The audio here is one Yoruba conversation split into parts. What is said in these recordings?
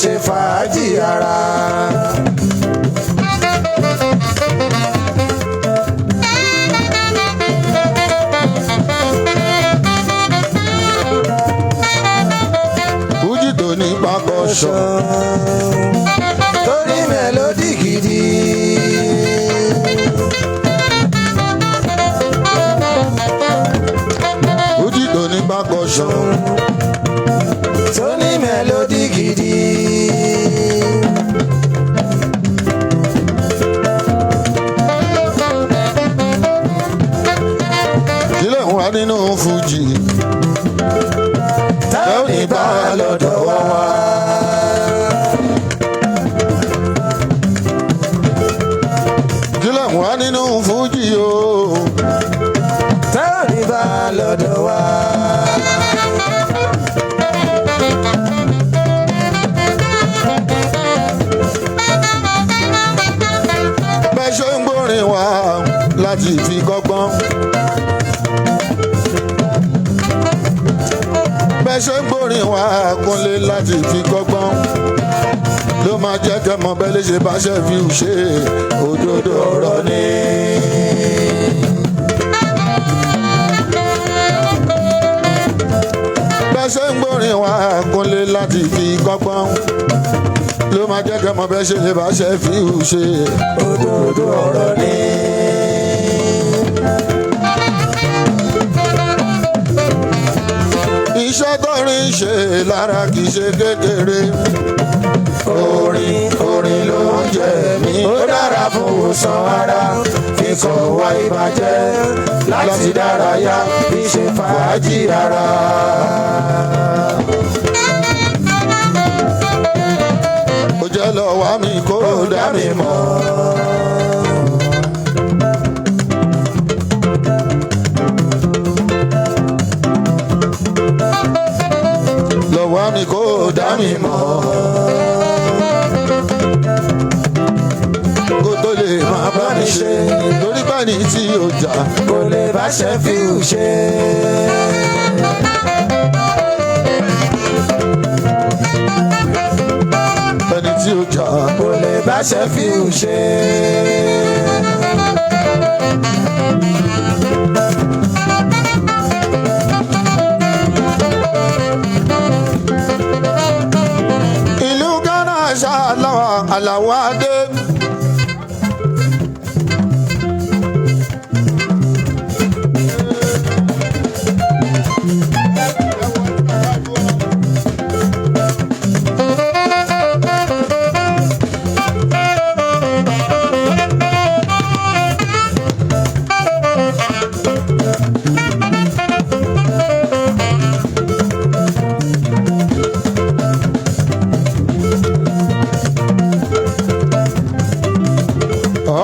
Ṣe fàájì ara. Fújì tó ní percussion. Torí melody gidi. Fújì tó ní percussion. Torí melody gidi. Kí lẹ̀ ń wá nínú fújì? Tá ò ní bá lọ́dọ̀ wa. Kí lẹ̀ ń wá nínú fújì o? Tá ò ní bá lọ́dọ̀ wa. Bẹ́ẹ̀ ṣe ń gbórin wa láti fi kọ́gbọ́n. Bẹ́ẹ̀ ṣe ń gbórin wa kúnlé láti fi kọ́gbọ́n. Ló máa jẹ́ kẹ́mọ bẹ́ẹ̀ lè ṣe bá ṣe fi ṣe òdodo ọ̀rọ̀ ni. Bẹ́ẹ̀ ṣe ń gbórin wa kúnlé láti fi kọ́gbọ́n. Ló máa jẹ́ kẹ́mọ bẹ́ẹ̀ ṣe lè bá ṣe fi ṣe. Òdodo ọ̀rọ̀ ni. Iṣẹ́ tọ́rin ṣe lára kì í ṣe kékeré. Orin, orin ló ń jẹ mí. Ó dára fún òsàn ara. Kíkọ̀ wá ìbàjẹ́ láti dárayá fi ṣe fàájì ara. Ó jẹ́ lọ wá mi kó dá mi mọ̀. Lọ wá mi kó dá mi mọ̀. Kó tó lè máa bá mi ṣe. Torí bá ní tí ó jà. Kò lè bá ṣe fi ṣe. Ẹni tí ó jà. Kò lè bá ṣe fi ṣe. Ìlú Ghana ṣáàlàwà Àlàó Adé.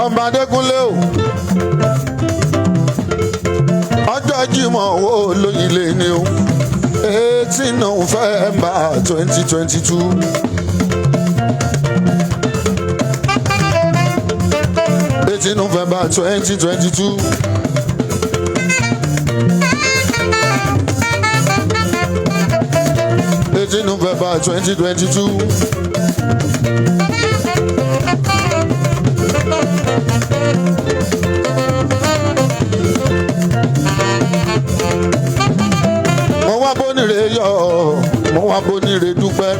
Ọba Adékúnlé o, ọjọ́ Jímọ̀ wo lóyìn lé ní o, 18 November 2022. 18 November 2022. 18 November 2022. Mo wá bónire yọ̀, mo wá bónire dúpẹ́.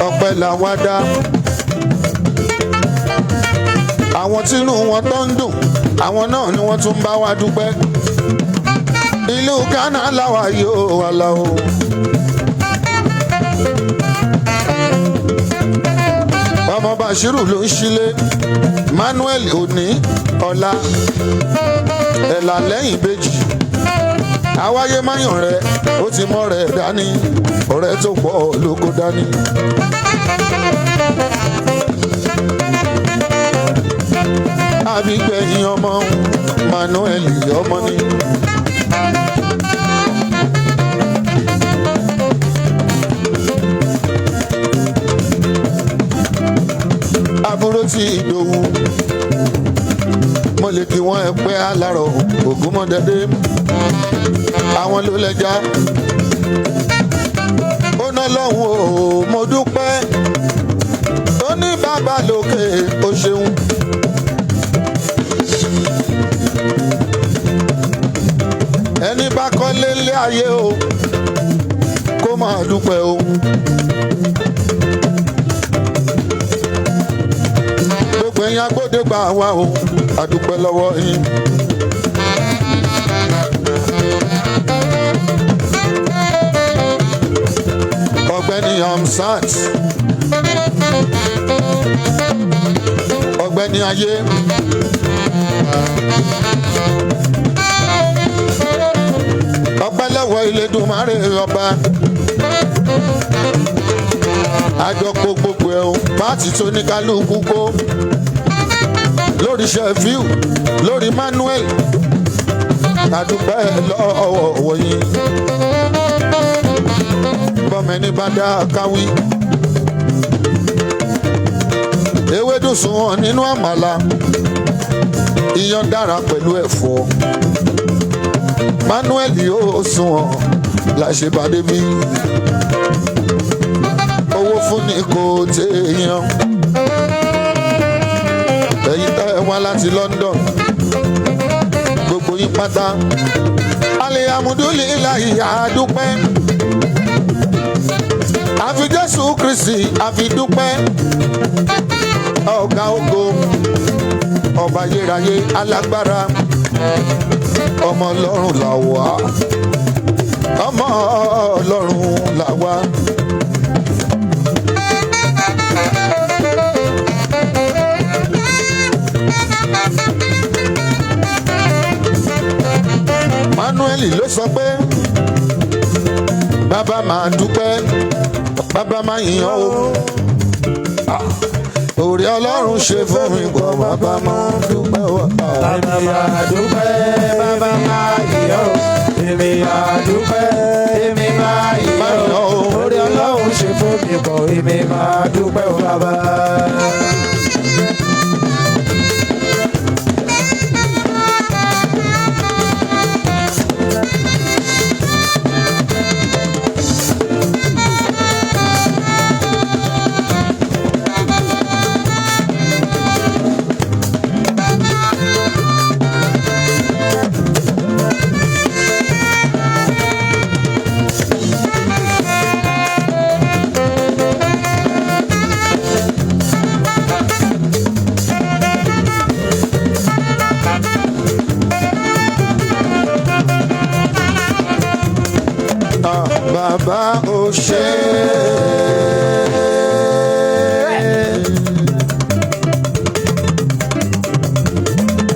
Ọpẹ́ làwa dá. Àwọn tínú wọn tó ń dùn, àwọn náà ni wọ́n tún bá wa dúpẹ́. Ìlú Ghana làwa yóò wà láwo. Ọmọ Bashiru ló ń ṣílé, Manuel òní ọ̀la ẹ̀là lẹ́yìn ìbejì. Àwáyé máyàn rẹ ó ti mọ́ rẹ̀ dání, ọ̀rẹ́ tó pọ̀ ló kó dání. Àbígbẹ̀yìn ọmọ Manuel ọmọ ni. Àbúrò tí Ìdòwú, mo lè kí wọ́n ẹgbẹ́ alárọ̀ ògúnmọ́dẹ́dẹ́, àwọn ló lẹ́jà. Fọlọ́hún o, mo dúpẹ́. Ó ní bàbá lókè, o ṣeun. Ẹni bá kọ́lé lé ayé o, kó máa dúpẹ́ o. Gbogbo ẹ̀yin agbódegbà wa o, a dúpẹ́ lọ́wọ́ yín. Ọ̀gbẹ́ni Hamzat, ọ̀gbẹ́ni ayé, ọpẹ́ lọ́wọ́ Elédùmarè ọba, àjọpọ̀ gbogbo ẹ̀ o, pàtì tó ní kálukú kó lórí Sefiu, lórí Manuel, àdúpẹ́ lọ́wọ́ yín. Bọ́mọ ẹni bá dá káwí. Ewédú sunwọ̀n nínú àmàlà, iyán dára pẹ̀lú ẹ̀fọ́. Manuel yóò sunwọ̀n láṣepàdé bí. Owó fún ni kò téèyàn. Ẹ̀yin tẹ́ ẹ wá láti London, gbogbo yín pátá. Alihamudulilayi, àdúpẹ́. Àfi Jésù Kristi, àfi dúpẹ́. Ọ̀gá ògo, ọba ayérayé, alágbára, ọmọ Ọlọ́run là wá. Ọmọ Ọlọ́run là wá. Manuel ló sọ pé bàbá máa dúpẹ́, bàbá máa yìn ọ́ o. Òrè Ọlọ́run ṣe fún mi pọ̀, bàbá máa dúpẹ́ o. Èmi máa dúpẹ́, bàbá máa yìn ọ́. Èmi máa dúpẹ́, èmi máa yìn ọ́. Orí Ọlọ́run ṣe fún mi pọ̀, èmi máa dúpẹ́ o bàbá. Ah, bàbá ò ṣe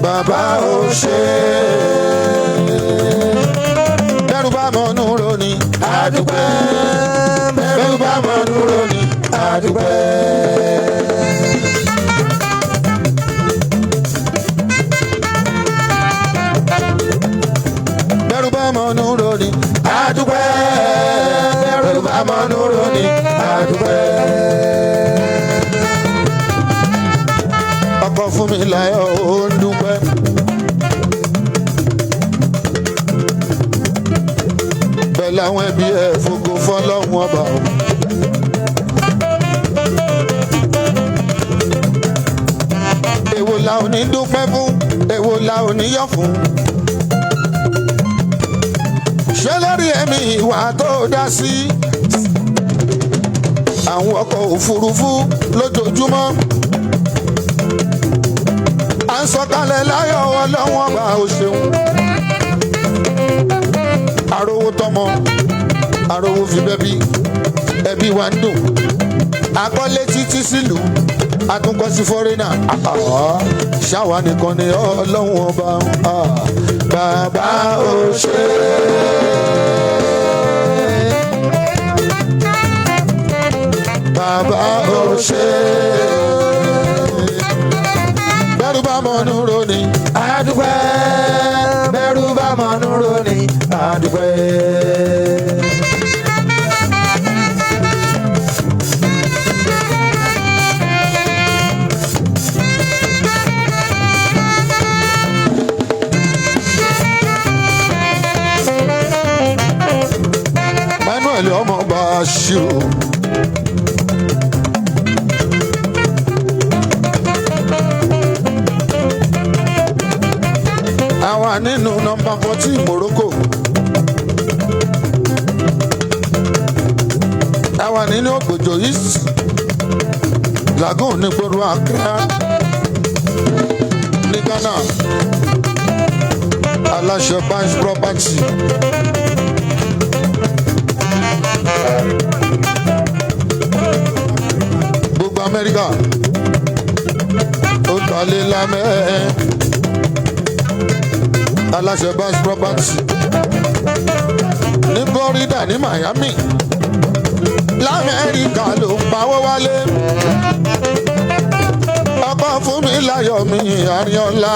bàbá ò ṣe bẹ́rù bá mọ̀nú roni Àdúpẹ́, bẹ́rù bá mọ̀nú roni àdúpẹ́. Bẹ́rù bá mọ̀nú roni Àdúpẹ́, bẹ́rù bá mọ̀nú roni, àdúpẹ́. Ọkọ fún mi láyọ̀ ó ń dúpẹ́. Bẹ́ẹ̀ làwọn ẹbí ẹ̀ fògo fọlọ́hún ọba o. Èwo la ò ní dúpẹ́ fún, èwo la ò ní yọ̀ fún? Ṣé lórí ẹ̀mí ìwà tó dá sí àwọn ọkọ̀ òfurufú lójoojúmọ́, à ń sọ̀kalẹ̀ láyọ̀, ọlọ́wọ́n ọba ò ṣeun. Arówó tọmọ, arówó fi bẹ́bí, ẹbí wa ń dùn. Akọ́lé títí sílùú, àtúnkọ́ sí fọ́rínà. Ṣáwa nìkan ni ọlọ́run ọba? Bàbá ò ṣe. Bàbá ò ṣe. Bẹ́rù bá mọ̀nú roni. Àdúpẹ́, bẹ́rù bá mọ̀nú roni, àdúpẹ́. Manuel ọmọ. Bashiru. Àwa nínú nọ́mbà 14 Morocco. Àwa nínú Ògbòjò East Lagoon ní gbòòrò Accra ní Ghana. Aláṣẹ Banks Property. Gbogbo Amẹ́ríkà ó talé lámẹ́. Aláṣẹ Banks Property ní Florida ní Miami l'Amẹ́ríkà ló ń pawó wálé. Ọkọ fún mi láyọ̀ mi Àríọ̀lá.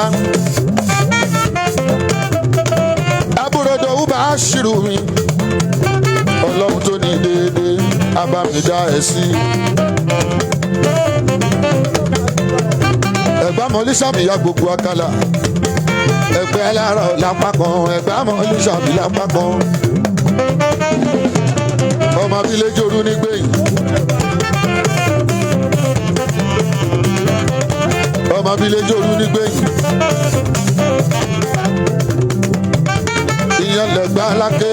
Àbúrò Dòwú bá ṣírù mi. Ọlọ́run tó ní déédéé abámidá ẹ̀ sí. Ẹ̀gbá mọ́lísàmì ya gbogbo akálà. Ẹgbẹ́ alárọ̀ lápá kan, ẹ̀gbá mọ́lísàmì lápá kan. Ọmọ abilé jòrú nígbẹ̀yìn. Ọmọ abilé jòrú nígbẹ̀yìn. Ìyẹn lẹ̀gbá aláké.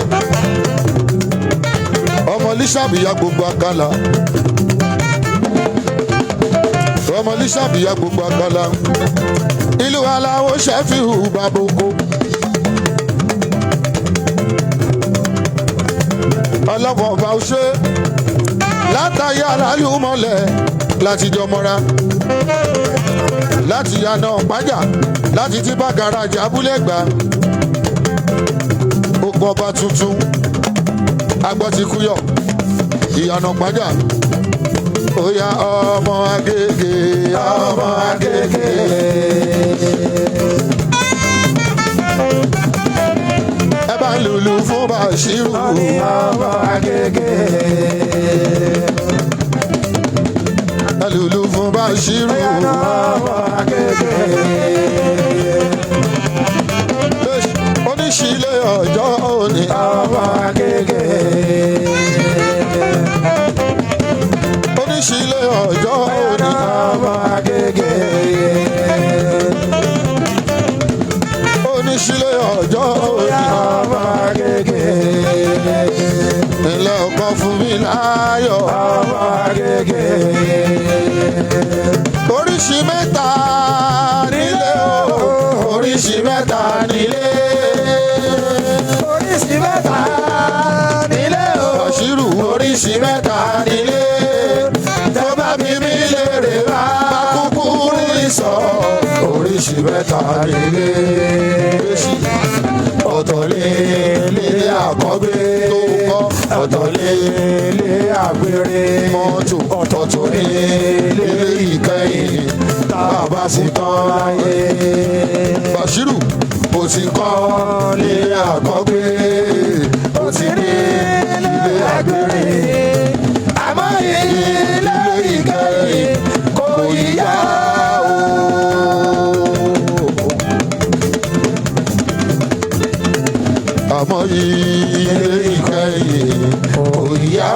Ọmọ lísàbí ya gbogbo akálà. Ọmọ lísàbí ya gbogbo akálà. Ìlú aláwo ṣẹ́fíù baboko. Ọlọ́wọ́ ọba ó ṣe látàyè aráàlú mọ́lẹ̀ láti jọ mọ́ra láti yànà pàjá láti tí bá garaajì abúlé gbà okun ọba tuntun agbọ́tikúyọ̀ ìyànà pàjá ó yá ọmọ Agége ọmọ Agége. Ẹ bá ń lùlù fún Bàṣírù. Ọmọ Agége. Ẹ lùlù fún Bàṣírù. Ọmọ Agége. Oníṣìílẹ̀ ọjọ́ òní. Ọmọ Agége. Oníṣìílẹ̀ ọjọ́ òní. Ọmọ Agége. Oníṣìílẹ̀ ọjọ́ òní. Ọmọ Agége. Ilé ọkọ fún mi láyọ̀. Ọmọ Agége. Oríṣi mẹ́ta nílé o. Oríṣi mẹ́ta nílé. Oríṣi mẹ́ta nílé o. Bàṣírù oríṣi mẹ́ta nílé. Tó bá bí mi léèrè bá kúkú rí sọ. Oríṣi mẹ́ta nílé. Ọ̀tọ̀ lé lé àkọ́gbé. Tó kọ́ Ọ̀tọ̀ lé lé àgbèrè. Mọ́tò Ọ̀tọ̀ tó ní ilé lé ìkẹyìn. tá a bá sì tán láyé. Bàṣírù kò sí kọ́ Lé àkọ́gbé. Ó ti ní ilé àgbèrè. Àmọ́ ilé ìkẹyìn kò yá o. Àmọ́ ilé ìkẹyìn kò yá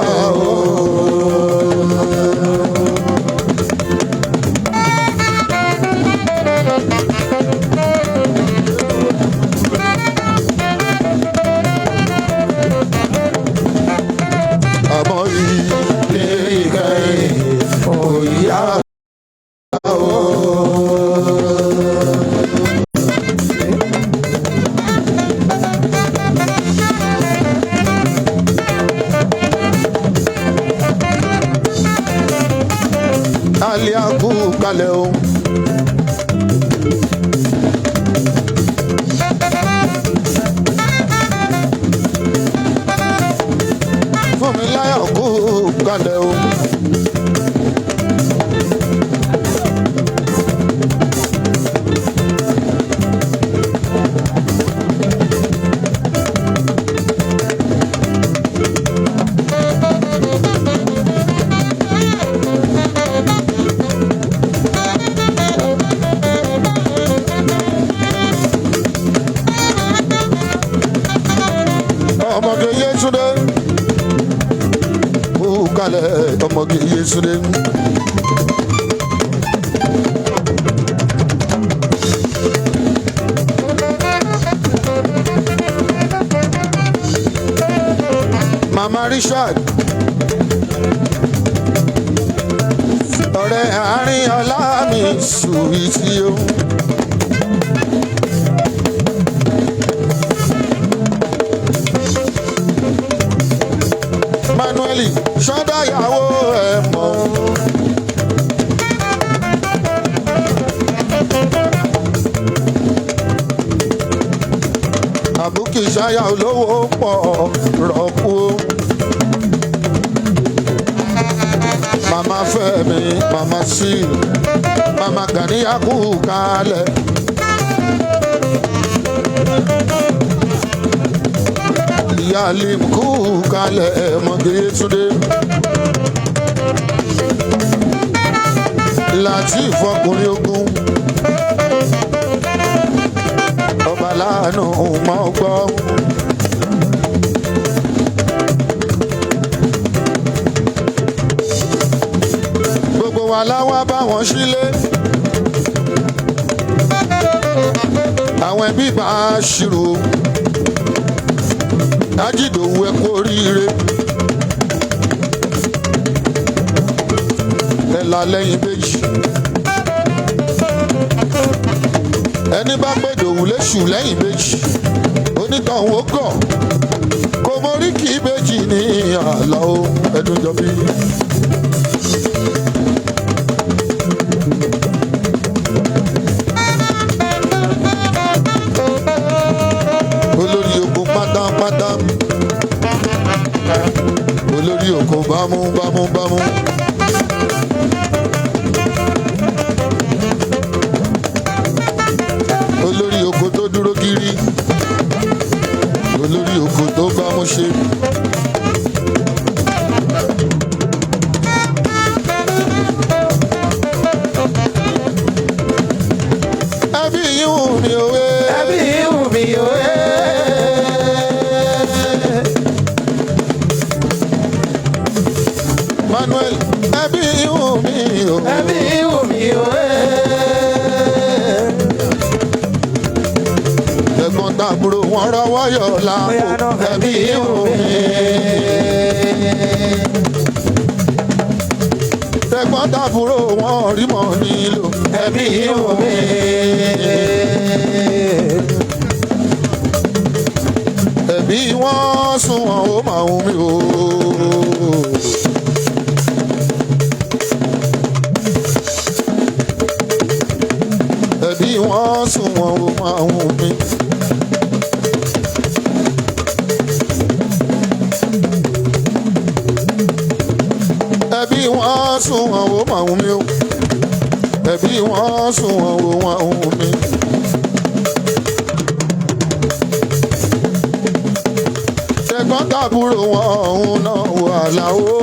o. Àmọ́ ilé ìkẹyìn kò yá o. Aliaku kalẹ̀ o. Fúnmiláyọ̀ kú kalẹ̀ o. Ọmọge Yétúndé. kalẹ̀ ọmọge Yétúndé. Mama Richard, ọ̀rẹ́ àárín ọlá mi sùwìtì o. Manuel sọ́dáyàwó ẹ̀ mọ̀. Àbúkì ṣáyà olówó pọ̀ rọ̀kú. Màmá Fẹ́mi, Màmá sí, Màmá Gàníyà kú kalẹ̀. Ìyá Alim kú kalẹ̀ ọmọge Yétúndé. Lateef ọkùnrin ogun. Ọba láàánú mọ́ gbọ́. Gbogbo wa láwá bá wọn sílé. Àwọn ẹbí bá a ṣírò. Ájídòwú ẹ kú oríire. Ẹ̀là lẹ́yìn méjì. Ẹni bá pé Ìdòwú léṣù lẹ́yìn méjì. Onítọ̀hún ó gọ̀. Kò mórí kì í méjì ní àlọ́ ẹ̀dúnjọbí. Olórí oko pátápátá, olórí oko bámú bámú bámú. Olórí oko tó dúró gírí, olórí oko tó bámú ṣe. Ẹbí yìí wù mí òwe. Ẹbí wù mí òye. Manuel, ẹbí yìí wù mí òwe. Ẹbí wù mí òye. Ẹ̀gbọ́n tàbúrò wọn rọwọ́ yọ̀ lápò. Bóyá náà Ẹbí ẹbí wù wù mí. mí. Ẹ̀gbọ́n tàbúrò wọn rí mọ́ nílò. Ẹbí wù mí. Ẹbí wọn sún wọn ó máa wù mí o. Ẹbí wọn sún wọn ó máa wù mí. Ẹbí wọn sún wọn ó máa wù mí o. Ẹbí wọn sún wọn ó máa wù mí. Tẹ̀gbọ́n tàbúrò wọn òun náà wà láwó.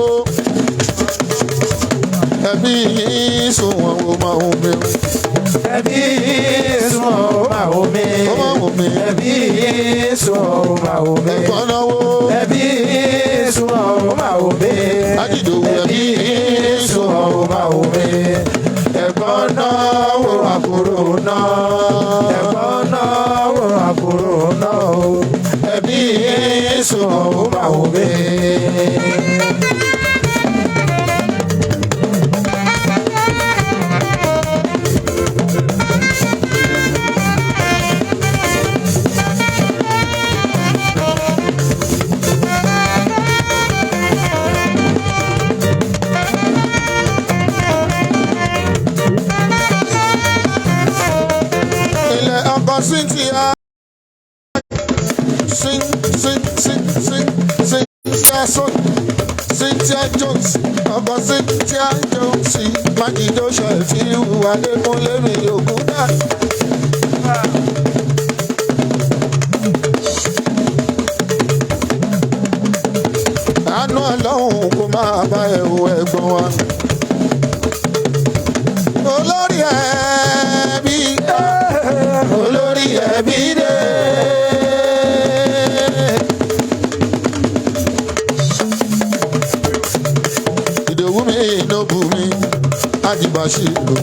Ẹbí yìí sùn wọn ò máa wù mí o. Ẹbí sùn ó máa wù mí. Ó máa wù mí. Ẹbí sùn ó máa wù mí. Ẹ̀gbọ́n náwó. Ẹbí sùn ó máa wù mí. Ájídòwú Ẹbí ẹbí sùn ó máa wù mí. Ẹ̀gbọ́n náwó àbúrò náà. Ẹ̀gbọ́n náwó àbúrò náà o. Ẹbí sùn ó máa wù mí. Ilẹ̀ ọkọ̀ Cynthia. Sin sin sin sin Cynthia son Cynthia Jones ọkọ̀ Cynthia Jones Májídó Ṣẹ̀fíù Adékúnlé mi Ògúndà. Àánú Ọlọ́run kò máa bá ẹ̀wù ẹ̀gbọ́n wa. Olórí ẹbí, olórí ẹbí dé. Ìdòwú mi Àjìbàṣírù.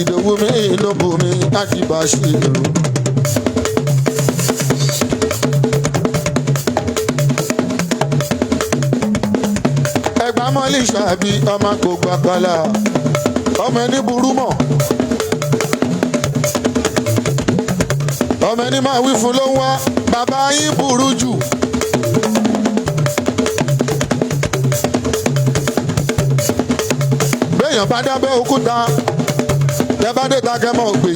Ìdòwú mi Ìdòwú mi Àjìbàṣírù. Ẹgbà mọ́lì ṣàbí ọmọ gbogbo àkàlà ọmọ ẹni burú mọ̀ ọmọ ẹni máa wí fún ló ń wá bàbá yín burú jù. Béèyàn bá dábẹ́ òkúta tẹ bá dé ta kẹ́mọ́ ògbè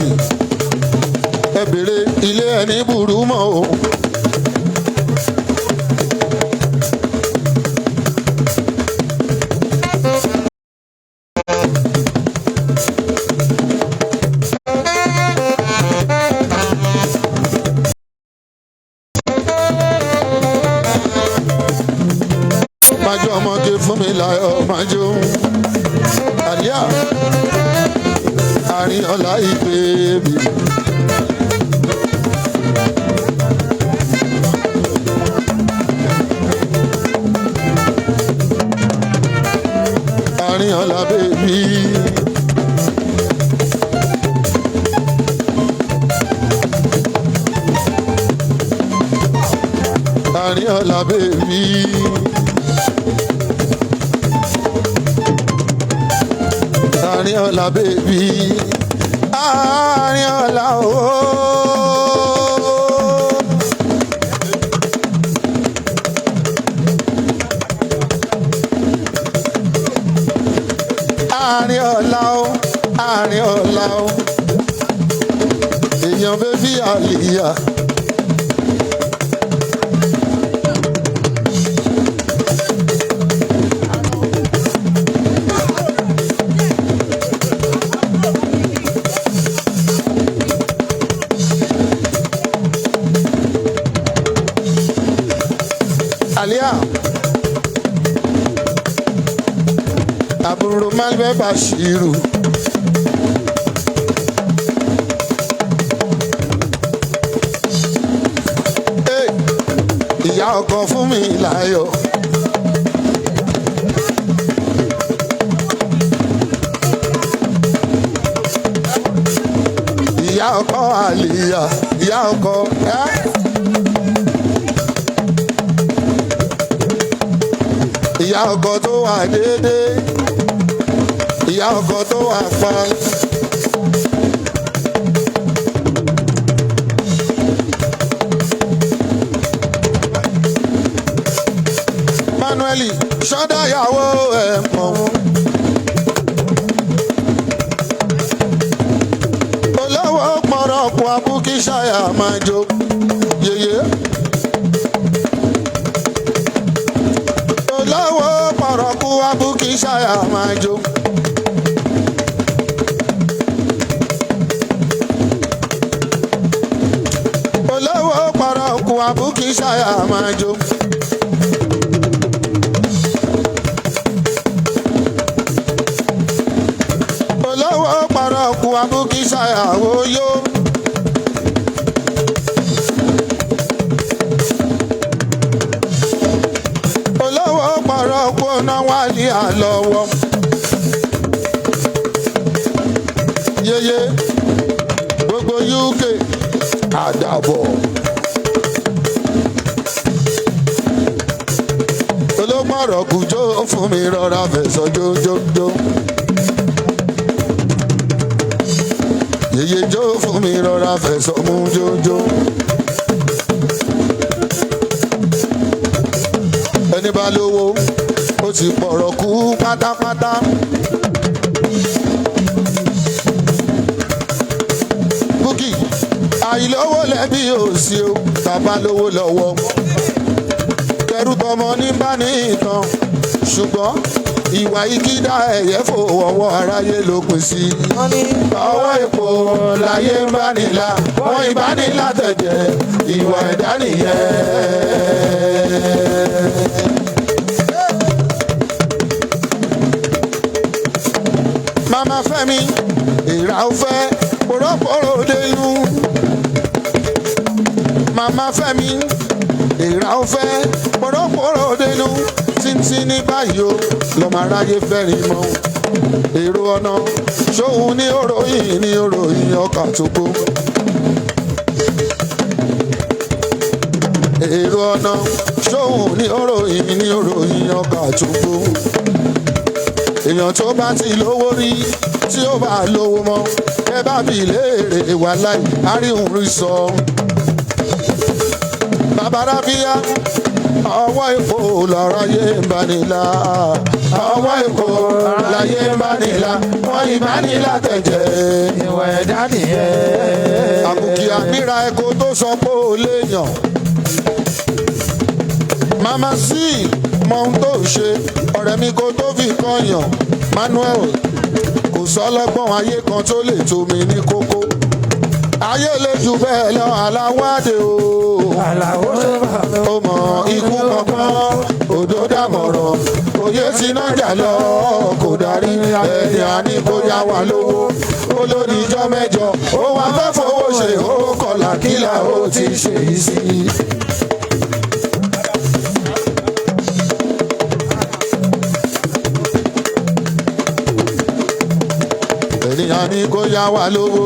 ẹ béèrè ilé ẹni burú mọ́ o. Máa jó ọmọge fún mi láyọ̀ máa jó àlíà àríyànlá ìpè mi. Àríyànlá bèbí. Àríyànlá bèbí. Àríyànlá bèbí. Àríyànlá ooo. Àríyànlá o, Àríyànlá o. Èèyàn bébí àlìyá. Àlíyá. Àbúrò Malve Bashiru. Hey, ìyá ọkọ fún mi láyọ̀. Ìyá ọkọ Àlìyá, ìyá ọkọ ẹ́. Ìyá ọkọ tó wà déédéé, ìyá ọkọ tó wà pa. Manuel sọdáyàwó ẹ mọ̀. Olówó pọ̀rọ̀kù abúkíṣáyà máa jó yeye. Olówó pọ̀rọ̀kù abúkíṣáyà máa jó. Olówó pọ̀rọ̀kù abúkíṣáyà máa jó. Olówó pọ̀rọ̀kù abúkíṣáyà wòyó. Olówó pọ̀rọ̀kù ọ̀nà wálé àlọ́wọ́. Yeye gbogbo UK àdàbọ̀. Olópọ̀rọ̀kù jó fún mi rọra fẹ̀sọ̀ jójójó. Yeye jó fún mi rọra fẹ̀sọ̀ mú jójó. Ẹni bá lówó ó ti pọ̀rọ̀ kú pátápátá. Búkì àìlówó lẹ́bí òsì o, tàbá lówó lọ́wọ́. Tẹrú tọmọ ní bá ní ìtàn, ṣùgbọ́n ìwà ìkídà ẹ̀yẹ́ fò ọwọ́ aráyé ló pín sí. Ọwọ́ ipò láyé ń bá nílà, wọ́n ìbánilá tẹ̀jẹ̀, ìwà ẹ̀dá nìyẹn. Màmá Fẹ́mi, ìrà ò fẹ́, pòrọ́pòrò dénú. Màmá Fẹ́mi ìrà ó fẹ́ pòròpórò dénú títí ní báyìí o lọ́mọ aráyé fẹ́rin mọ́ èrò ọ̀nà ṣóhun ní òròyìn ní òròyìn ọkà tó gbó. Èrò ọ̀nà ṣóhun ní òròyìn ní òròyìn ọkà tó gbó. Èèyàn tó bá ti lówó rí tí ó bá lówó mọ́ ẹ bá bi léèrè wà láì àríhùn rí sọ. Bàbá Rábíyá ọwọ́ èkó lọ́rọ̀ yé ń bá nílá. Ọwọ́ èkó láyé ń bá nílá. Wọ́n ìbánilá tẹ̀jẹ̀. Ìwà ẹ̀dá nìyẹn. Àbùkì àmìra ẹ̀kọ́ tó sọ pé ó léèyàn. Màmá sí mọ ohun tó ń ṣe ọ̀rẹ́ mi kó tó fi kọyàn. Manuel kò sọ́lọ́gbọ́n ayé kan tó lè tó mi ní kókó. Ayé lè jù bẹ́ẹ̀ lọ aláwádé o. Àlàó ṣe bá mi. Ó mọ ikú kankan odò dàmọ̀ràn òye tí náà jà lọ kò darí ẹni àní kó yá wa lówó ó lóníjọ́ mẹ́jọ ó wá fẹ́ fowó ṣe ó kọlà kílà ó ti ṣe yìí sí. Ẹni àní kó yá wa lówó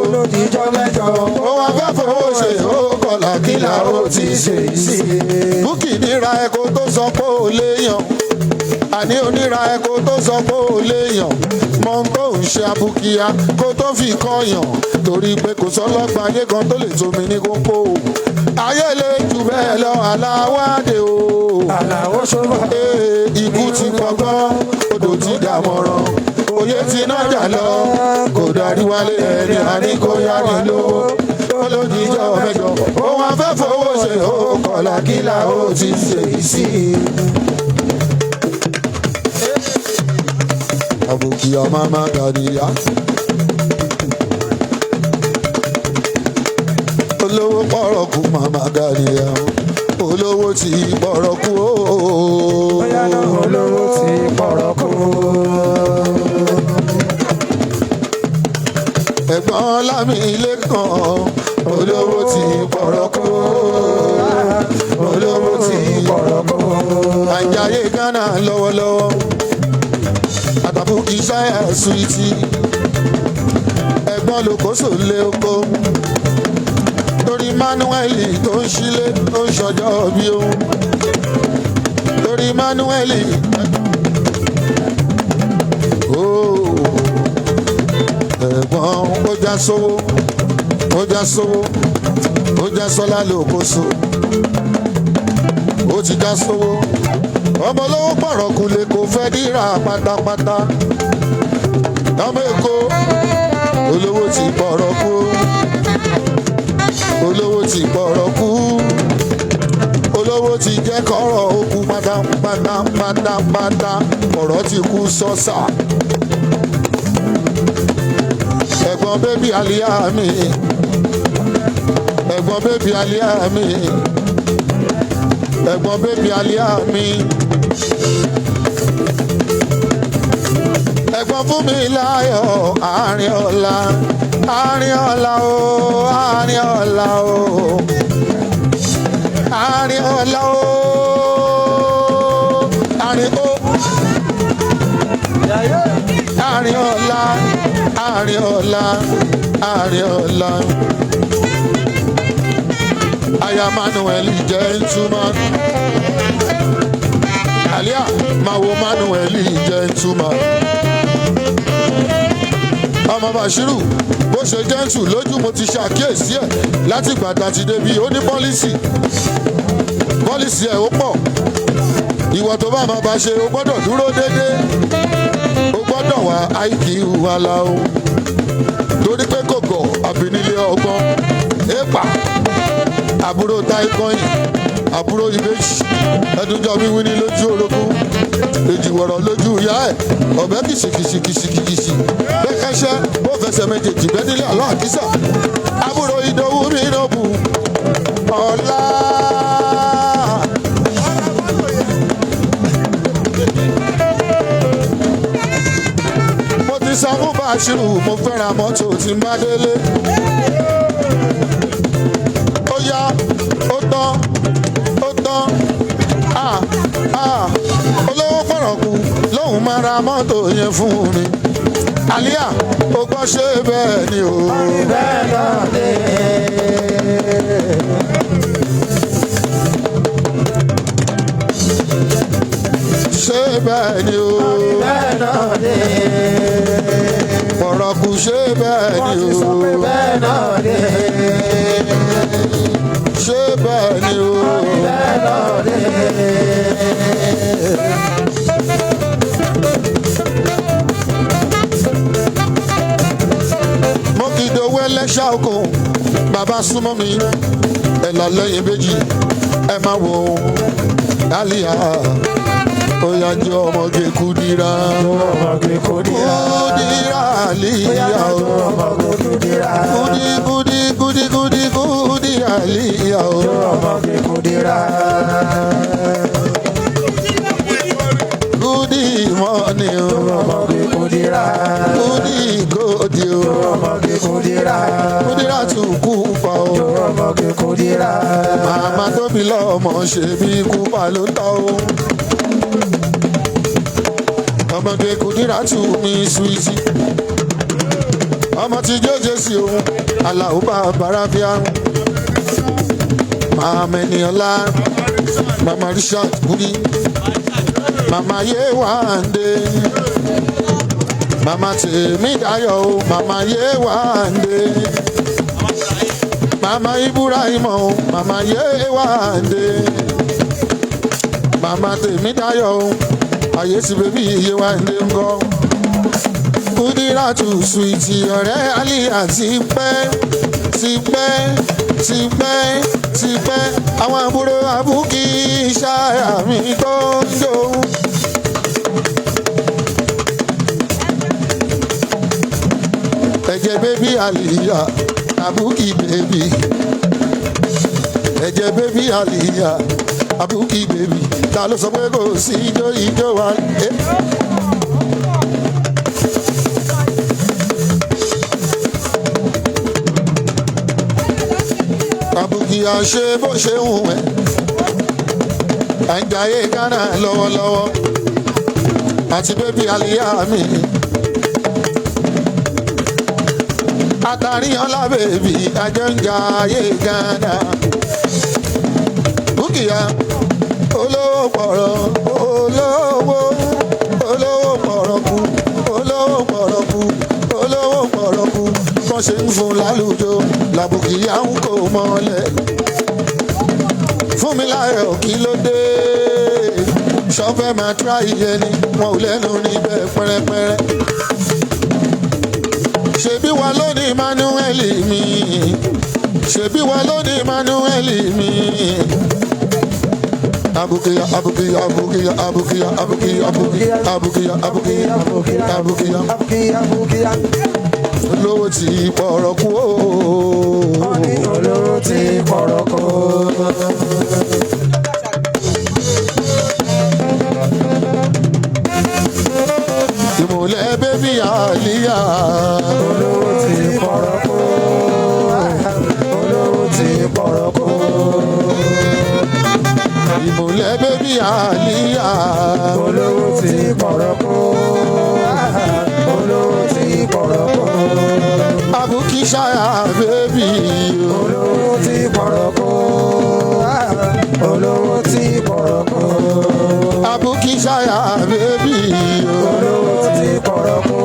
Olódìjọ́ mẹ́jọ. ó wá fẹ́ fowó ṣe ó kọlà kílà ó ti ṣe yìí sí. Búkì níra ẹ̀kọ́ tó sọ pé ó léèyàn àní oníra ẹ̀kọ́ tó sọ pé ó léèyàn mọ ohun tó ń ṣe abúkíá kó tó fi kọyàn torí pé kò sọlọ́gba ayé kan tó lè tómi ní kókó o. Ayé lè jù bẹ́ẹ̀ lọ aláwádé o. Àlàó ṣe bá mi. Ee, ikú ti kọgbọ́n odò ti dàmọ̀ràn òye ti náà jà lọ kò darí wálé ẹni àní kò yá ni lówó ó lójijọ́ mẹ́jọ òun afẹ́ fowó ṣe ó kọlà kílà ó ti ṣe yìí sí. Àbùkì ọmọ máa gàdíyà. Olówó pọ̀rọ̀kù màmá gàdíyà olówó ti pọ̀rọ̀kù ooo. Bóyá náà olówó ti pọ̀rọ̀ kú. Ẹ̀gbọ́n lámì ilé kan olówó ti pọ̀rọ̀kù olówó ti Pọ̀rọ̀ kú. Àjàyè Ghana lọ́wọ́lọ́wọ́ àtàbùkì ṣáyà suwìtì ẹ̀gbọ́n lókòsò lé oko torí Manuel tó ń ṣílé tó ń ṣọjọ́ bí òun torí Manuel ooo ẹ̀gbọ́n ó já sówó ó já sówó ó já sọ́lá lókòsò ó ti já sówó ọmọ olówó pọ̀rọ̀kù lè kó fẹ́ dírà pátápátá ọmọ èkó olówó ti pọ̀rọ̀kù olówó ti pọ̀rọ̀kù olówó ti jẹ́ kọ́rọ̀ ó kú pátápátá pátápátá ọ̀rọ̀ ti kú sọ́sà ẹ̀gbọ́n bébí àlíyá mi ẹ̀gbọ́n bébí àlíyá mi ẹ̀gbọ́n bébí àlíyá mi. Ẹ̀gbọ́n fún mi láyọ̀ àárín ọ̀la àárín ọ̀la o àárín ọ̀la o àárín ọ̀la o àárín o àárín ọ̀la àárín ọ̀la àárín ọ̀la. Aya Manuel gentleman. Alia máa wo Manuel gentleman. Ọmọ Bashiru bó ṣe gentle lójú mo ti ṣàkíyèsí ẹ̀ láti ìgbà tá a ti débi ó ní pọ́lísì. Pọ́lísì ẹ̀ ó pọ̀. Ìwọ tó bá máa bá ṣe o gbọ́dọ̀ dúró déédéé. O gbọ́dọ̀ wá IQ wa la o. Torí pé kò gọ̀ àbí nílé ọgbọ́n. Èèpà àbúrò táìkọ́yìn àbúrò ìbejì ẹdúnjọ wíwí ní lójú orogún èjìwọ̀rọ̀ lójú ìyá ẹ̀ ọ̀bẹ kìsìkìsìkìsìkìsì bẹ́kẹ́sẹ́ bó fẹsẹ̀ méjèèjì bẹ́ẹ̀ nílé àlọ́ àkísà àbúrò ìdòwú mi nọ́bù ọ̀la. Mo ti sọ fún Bàṣírù mo fẹ́ ra mọ́tò tí n bá délé. Ó yá mọ́tò yẹn fún mi. Àlíyà ó gbọ́ ṣe bẹ́ẹ̀ ni o. Bẹ́ẹ̀ náà ni. Ṣé bẹ́ẹ̀ ni o. Bẹ́ẹ̀ náà ni. Pọ̀rọ̀kù ṣé bẹ́ẹ̀ Wọ́n ni ti o. sọ pé bẹ́ẹ̀ náà ni. Ṣé bẹ́ẹ̀ ni o. Bẹ́ẹ̀ náà ni. Mo kì í dowó ẹlẹ́ṣà okùn bàbá súnmọ́ mi ẹ̀là lẹ́yìn méjì ẹ máa wò ó. Àlíyà ó yá jẹ́ ọmọge Kúdírà. Ọmọge Kúdírà. Kúdírà Àlíyà o. Ọmọge Kúdírà. Kúdí kúdí kúdí kúdí kúdí Àlíyà o. Ọmọge Kúdírà. Kúdí mọ́ni o. Ọmọge Kúdírà. Kúdí gòdì o. Ọmọge Kúdírà. Kúdírà tún kú pa o. Ọmọge Kúdírà. Màmá tóbi lọ́mọ ṣe bí kúpa ló ń tọ́ o. Ọmọge Kúdírà tù mí suwìtì. Ọmọ tí jẹ́jẹ́ sí òun, Àlàó bá bàrà bíá. Màmá Ẹniọlá, Màmá Richard Kúdí, Màmá Yéwándé, Màmá Tèmídayọ̀ o, Màmá Yéwándé. Mama Ibrahim o, Mama Yewande. Mama Tèmídayọ̀ o, ayé ti bèbí Yewande ńkọ́. Kúdíràtù sùìtì ọ̀rẹ́ Àlíyà ti pẹ́, ti pẹ́, ti pẹ́, ti pẹ́. Àwọn àbúrò àbúkí ṣáà mi tó ń jó. Ẹ̀jẹ̀ bébí Àlíyà, àbúkí bèbí. Ẹ̀jẹ̀ bébí Àlíyà, àbúkí bèbí. Ta ló sọ pé kò sí ijó ijó wa? Eh. Àbúkí àṣe bó ṣe ń wẹ̀. À ń jayé Ghana lọ́wọ́lọ́wọ́. Àti bébí Àlíyà mi. Àtàríyànlá bèbí àjọǹjà ayé Ghana. Búkìá olówó pọ̀rọ̀ olówó olówó pọ̀rọ̀ kú olówó pọ̀rọ̀ kú olówó pọ̀rọ̀ kú. Bọ́n ṣe ń fún lálùjọ làbùkìyà ń kó mọ́lẹ̀. Fún mi láyọ̀ kí ló dé? Ṣọ́fẹ́ máa tíra ìyẹn ni wọn ò lẹ́nu níbẹ̀ pẹ́rẹ́pẹ́rẹ́. Ṣebí wa lónìí Emmanuel mi, ṣebí wa lónìí Emmanuel mi. Abukiya abukiya abukiya abukiya abukiya abukiya abukiya abukiya abukiya Abukiya abukiya. Olówó tí pọ̀rọ̀ kú o. Wọ́n ní olówó tí pọ̀rọ̀ kú. Ìmùlẹ̀ bébí Àlíyà. Olówó tí pọ̀rọ̀ kú. Olówó tí pọ̀rọ̀ kú. Ìmùlẹ̀ bébí Àlíyà. Olówó tí pọ̀rọ̀ kú. Olówó tí pọ̀rọ̀ kú. Abuki ṣáyà bébí. Olówó tí pọ̀rọ̀ kú. Olówó tí pọ̀rọ̀ kú. Abuki ṣáyà bébí. Olówó tí pọ̀rọ̀ kú.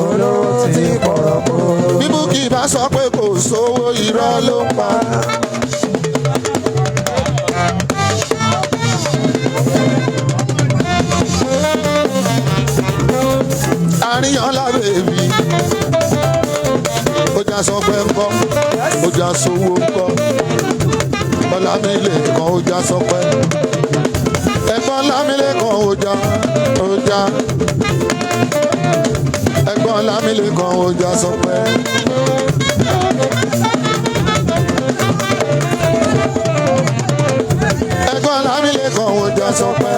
Olówó tí pọ̀rọ̀ kú. Bí Bukky bá sọ pé kò sówó irọ́ ló ń pa. Àríyànlá bèbí. Ó já sọ pé ńkọ́, ó já sówó ńkọ́. Ọlámilékan ó já sọ pé. Ẹ̀gbọ́n Ọlámilékan ó já, ó já. Ẹ̀gbọ́n Ọlámilékan ó já sọ pé. Ẹ̀gbọ́n Ọlámilékan ó já sọ pé.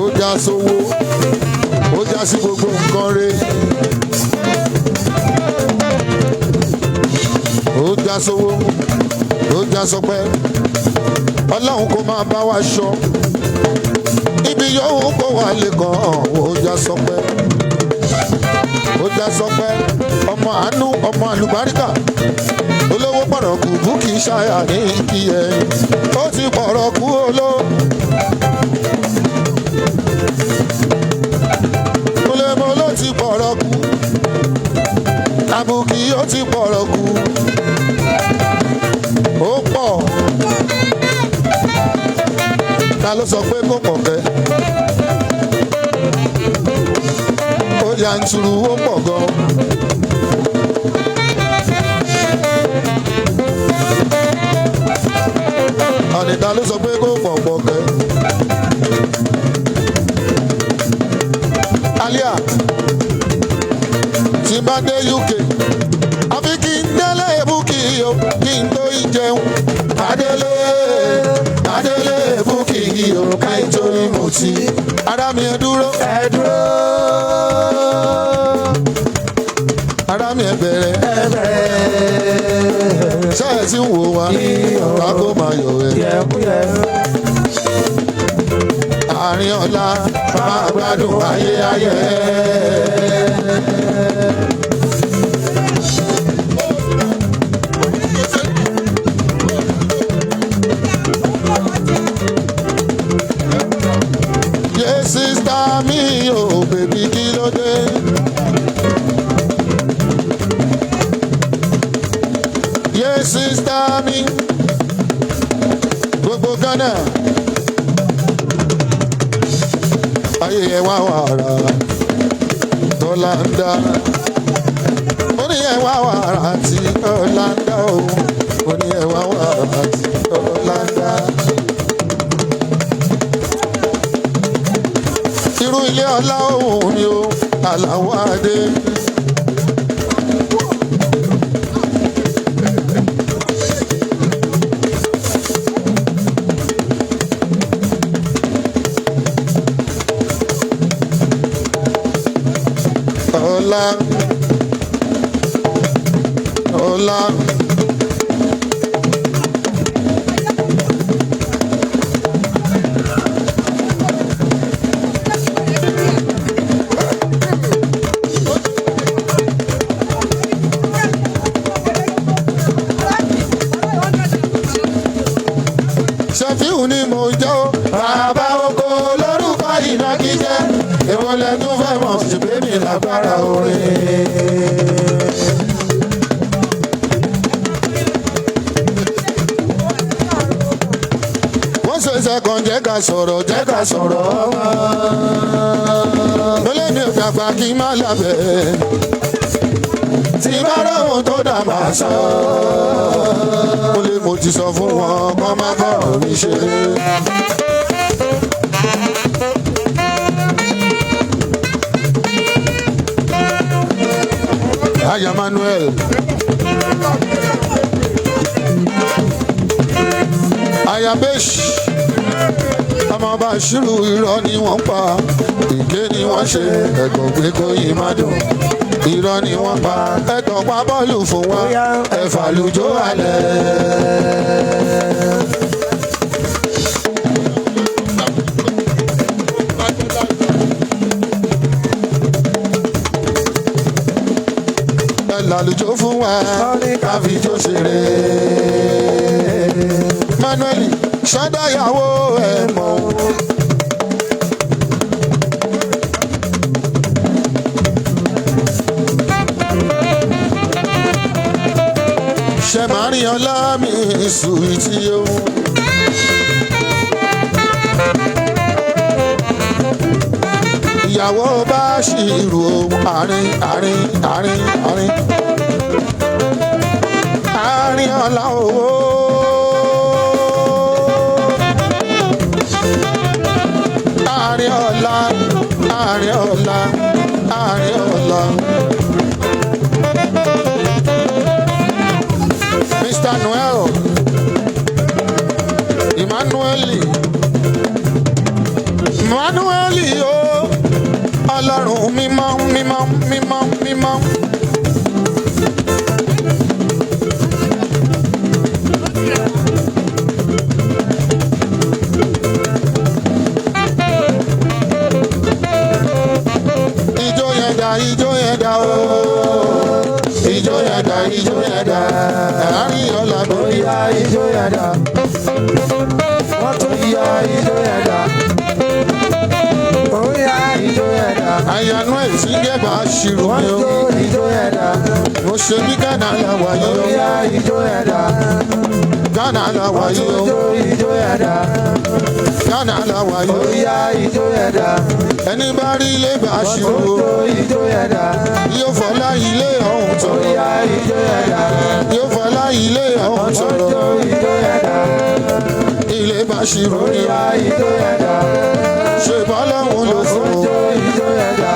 Ó já sówó, ó já sí gbogbo nǹkan rẹ̀. Ó já sówó, ó já sọpẹ́. Ọlọ́run kò máa bá wa ṣọ́. Ibi yòówù kó wà lẹ́kàn ó já sọpẹ́, ó já sọpẹ́. Ọmọ àánú, ọmọ àlùbáríkà, olówó pọ̀rọ̀kù búkì ṣáyà ní kí ẹ ó ti pọ̀rọ̀kù olówó. Olèmọ ló ti pọ̀rọ̀kù, àbùkì ó ti pọ̀rọ̀kù, ó pọ̀. Ta ló sọ pé kò pọ̀ kẹ́? Ó yanturu, ó pọ̀ gan. Àní ta ló sọ pé kò pọ̀ pọ̀ kẹ́? Alia tí bá dé UK, àfi kí n délé búkì o, kí n tó jẹun. Adélé, Adélé búkì o, ká n tó mutí. Ara mi ẹ dúró, Ẹ dúró. Ara mi ẹ bẹ̀rẹ̀. Ẹ bẹ̀rẹ̀. Ṣé ẹ ti ń wò wá? Kákó máa yọ̀ ẹ́. Yẹ̀kúyẹ̀. Àárín ọ̀la máa gbádùn ayé ayé. Yé sister mi o, baby, kí ló dé? Yé sister mi, gbogbo Ghana ayé ẹ wá wàrà tọ́lá ń dá. Ó ní ẹ wá wàrà tí tọ́lá ń dá o. Ó ní ẹ wá wàrà tí tọ́lá ń dá. Irú ilé ọlá òun ni o, Àlàó Adé. Ọlá ọlá. Ṣẹ̀fíù ni mò ń jẹ́ o. Bàbá oko lórúkọ ìnagijẹ. Èwo lẹ tún fẹ́ mọ̀ ṣùgbọ́n mi lágbára orin. Wọ́n ṣe sẹ́kọ̀n jẹ́ ká sọ̀rọ̀, jẹ́ ká sọ̀rọ̀ ọmọ. Mo lé mi ò dàgbà kí n má lábẹ́. Tí bá rọ̀hún tó dà máa sọ. Mo lè mo ti sọ fún wọn kọ́ má bọ̀rọ̀ mi ṣe. Aya Manuel. Aya Besh. Ọmọ Bashiru, irọ́ ni wọ́n pa. Èké ni wọ́n ṣe. Ẹ̀gbọ́n pé kò yí má dùn. Irọ́ ni wọ́n pa. Ẹ̀tàn pa bọ́ọ̀lù fún wa. Ẹ̀fà lùjọ́ alẹ́. Ẹ làlùjọ fún wa. Káfí jó ṣeré. Manuel ṣọ́dáyàwó ẹ̀ mọ̀. Ṣe máa rí ọlá mi sùwìtì o. Ìyàwó bá ṣìrò àárín àárín àárín àárín àárín ọlá owó. Àárín ọlá, àárín ọlá, àárín ọlá. Mr. Noel Emmanuel Emmanuel o, Ọlọ́run mímọ́ mímọ́ mímọ́ mímọ́. ijó yẹn dà. Wọ́n tún yá ijó yẹn dà. Ó yá ijó yẹn dà. Àyànú ẹ̀ tí ń jẹ́ Bàṣírù Wọ́n mi o. jó ijó yẹn dà. Mo ṣe bí Ghana la wà Ó yìí o. yá ijó yẹn dà. Ghana la wà Wọ́n yìí tún o. jó ijó yẹn dà. Ghana la wà Ó yìí o. yá ijó yẹn dà. Ẹni bá rí ilé Wọ́n Bàṣírù tún o. jó ijó yẹn dà. Yóò fọlá ilé ọ̀hún Ó tọrọ. yá ijó yẹn dà. Yóò fọlá ilé ọ̀hún Wọ́n tún tọrọ. jó ijó yẹn dà. Ilé Bàṣírù Ó ni o. yá ijó yẹn dà. Ṣe bọ́lọ́hún ló Wọ́n fún tún o. jó ijó yẹn dà.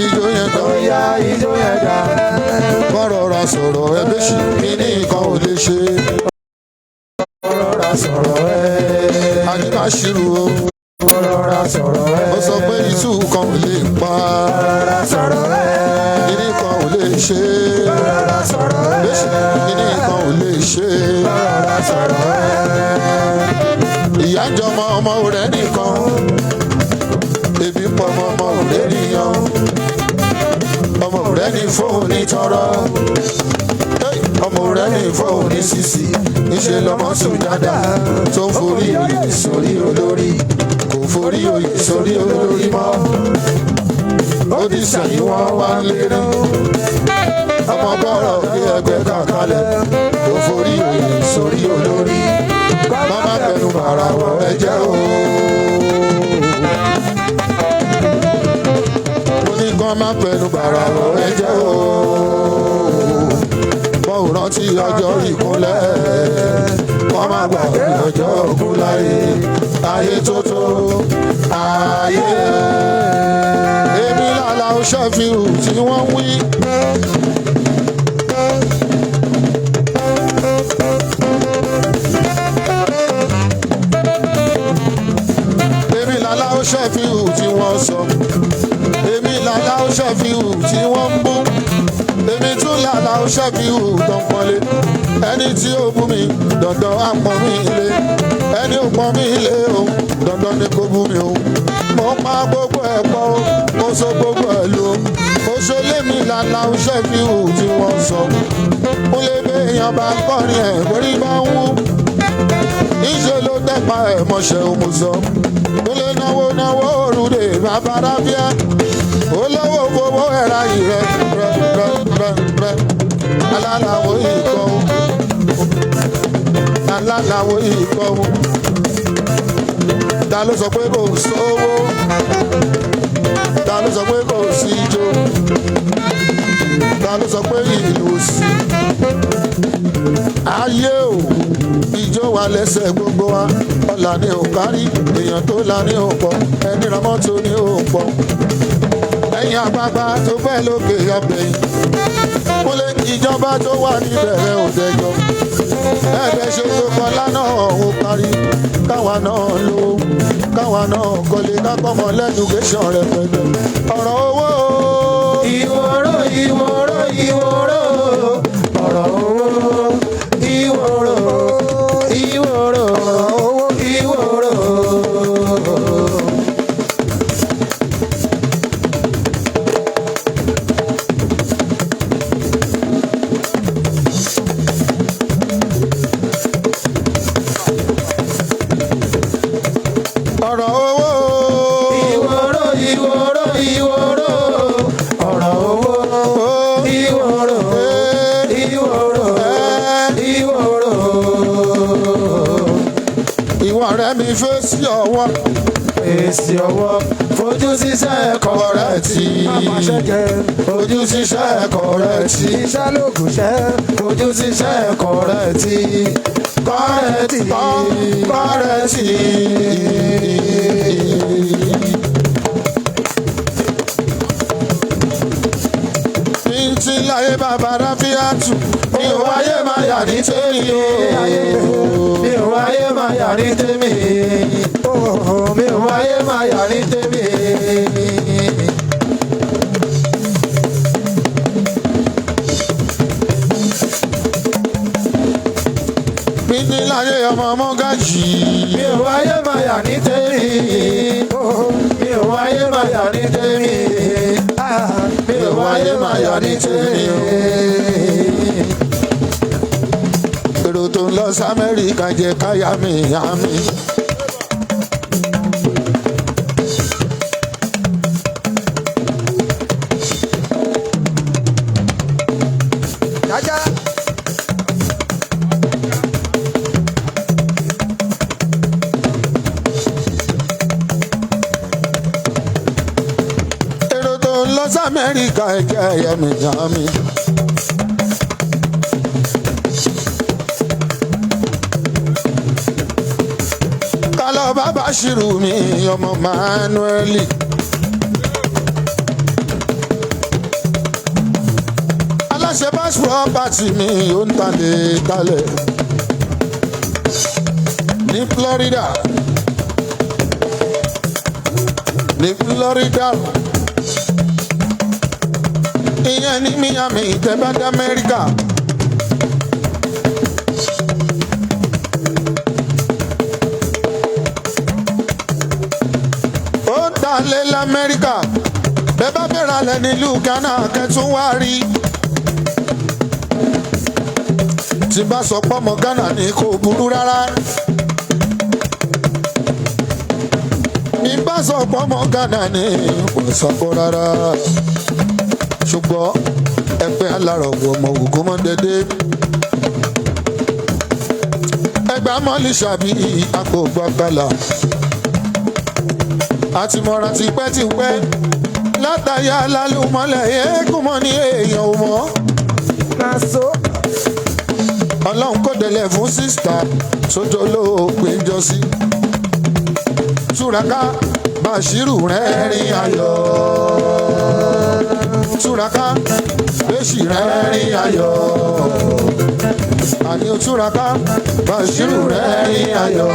Ijó yẹn Ó dán. yá ijó yẹn dà. Bọ́rọ̀ ra sọ̀rọ̀ ẹ bẹ́sì. Kí ní nǹkan ò lè ṣe? Rọra sọ̀rọ̀ ẹ́. Àní Bàṣírù o. Rọra sọ̀rọ̀ ẹ́. Ó sọ pé ìtú kan ò lè pa. Rọra sọ̀rọ̀ ẹ́. Kíní kan ò lè ṣe. Rọra sọ̀rọ̀ ẹ́. Bẹ́sì kíní kan ò lè ṣe. Rọra sọ̀rọ̀ ẹ́. Ìyá ń jọmọ ọmọ rẹ̀ nìkan. Ebi ń pọ ọmọ ọmọ rẹ̀ nìyàn. Ọmọ rẹ̀ ní fóun ní tọrọ. Hey, ọmọ rẹ̀ ní fóun ní sísì. Níṣẹ́ lọmọ sùn dáadáa tó ń forí oyè sórí olórí. Kò forí oyè sórí olórí mọ́. Ó ti sẹ̀yìn wọ́n wá ń lérí. Ọmọ gbọ́rọ̀ ní ẹgbẹ́ kàkálẹ̀. Kò forí oyè sórí olórí. Mama fẹnu bàrà wọ ẹ̀jẹ̀ o. Mo ní kán má fẹnu bàrà wọ ẹ̀jẹ̀ o. Wọ́n ò rántí ọjọ́ ìkúnlẹ̀. Wọ́n má gbàgbé ọjọ́ ògùn láyé. Ayé tó tó ayé. Èmi làlà ó ṣàfihàn tí wọ́n wí. Èmi làlá ó ṣàfihàn tí wọ́n sọ. Èmi làlá ó ṣàfihàn tí wọ́n ń bú. Èmi tún làlá ó ṣàfihàn tó ń pọ́nlé. Ẹni tí ó bú mi dandan á pọ́n mi lé. Ẹni ò pọ́n mi lé o dandan ni kò bú mi o. Mo pa gbogbo ẹ̀ pọ̀ o, mo so gbogbo ẹ̀ lò. Mo ṣe lémi làlá ó ṣàfihàn tí wọ́n sọ. Mo lè béèyàn bá kọrin ẹ̀ borí bá ń wú níṣẹ́ ló dẹ́pa ẹ̀ mọ̀ṣẹ́ òmùsọ. Ó lè náwó náwó òrùlé bàbá ráfíà. Olówó fowó ẹ̀ra ìrẹ́ rẹ́ rẹ́ rẹ́ rẹ́. Alálàwo ikọ̀ o. Alálàwo ikọ̀ o. Ta ló sọ pé kò sówó? Ta ló sọ pé kò sí ijó? Ta ló sọ pé ìlú ò sí? Ayé o, ijó wa lẹ́sẹ̀ gbogbo wa. Ọ̀là ni ò kárí, èèyàn tó la ní ò pọ̀, ẹni ra mọ́tò ní ò pọ̀. Ẹ̀yin àgbààgbà tó fẹ́ lókè ọbẹ̀ yìí. Kúnlé ìjọba tó wà níbẹ̀rẹ̀ òdẹjọ́. Ẹ̀ẹ́dẹ̀ ṣe tó kọlá náà ò parí. Káwa náà lò ó, káwa náà kọ́lé kákọ́mọ lẹ́dùkéṣọ̀n rẹpẹtẹ. Ọ̀rọ̀ owó o. Ìwòrò ìwòrò ìwòrò ọ̀rọ̀ owó ìwòrò ìwòrò owó ìwòrò. Ọ̀rọ̀ owó o. Ìwòrò ìwòrò ìwòrò ọ̀rọ̀ owó ìwòrò ìwòrò ìwòrò. Ìwọ rẹ mi fèsì ọwọ́. Èsì ọwọ́ fojú síṣẹ́ ẹ̀kọ́ rẹ̀ tí. Àpàṣẹ jẹ Fojú síṣẹ́ ẹ̀kọ́ rẹ̀ tí. iṣẹ́ lóògùn ṣẹ́. Fojú síṣẹ́ ẹ̀kọ́ rẹ̀ tí. Kọ́rẹ́tì kọ́rẹ́tì. Bíntí láyé bàbá Ráfíàtù. Mi ò wáyé máa yà ní tèmi o. Mi ò wáyé máa yà ní tèmi. Mi ò wáyé máa yà ní tèmi. Bíntí láyé ọmọ mọ́gàjì. Mi ò wáyé máa yà ní tèmi. Mi ò wáyé máa yà ní tèmi. Mi ò wáyé máa yà ní tèmi. Èrò tó ń lọ sí Amẹ́ríkà jẹ́ káyà mi àmì. Jájá. Èrò tó ń lọ sí Amẹ́ríkà jẹ́ káyà mi àmì. Kálọ̀ bàbá ṣírù mi ọmọ Manueli. Aláṣẹ bá property mi ó ń talẹ̀ talẹ̀ ní Florida, ní Florida, ìyẹn ní Miami tẹ́bàdà Amẹ́ríkà. Ó ń talẹ̀ lamẹ́ríkà, bẹ́ẹ̀ bá bẹ̀rẹ̀ alẹ́ nílùú Ghana kẹtùn wá rí. Tí bá sọ pọ́mọ Ghana ní kò burú rárá. Bí bá sọ pọ́mọ Ghana ní kò sọ́kọ́ rárá. Ṣùgbọ́n ẹgbẹ́ alárọ̀wọ̀ ọmọ ògùn mọ́ dédé. Ẹgbẹ́ mọ́lì ṣàbí àpò gbọ́kànlá. Àti mọ̀ra tipẹ́tipẹ́ látàyà lálùmọ́lẹ̀ eégún mọ́ ní èèyàn ò mọ́. Na so. Ọlọ́run kò délẹ̀ fún sísítà sójú olóògbé jọ́sí. Túraká Bàṣírù rẹ́rìn ayọ̀. Túraká Bẹ́ṣì rẹ́rìn ayọ̀. Àní o túraká Bàṣírù rẹ́rìn ayọ̀.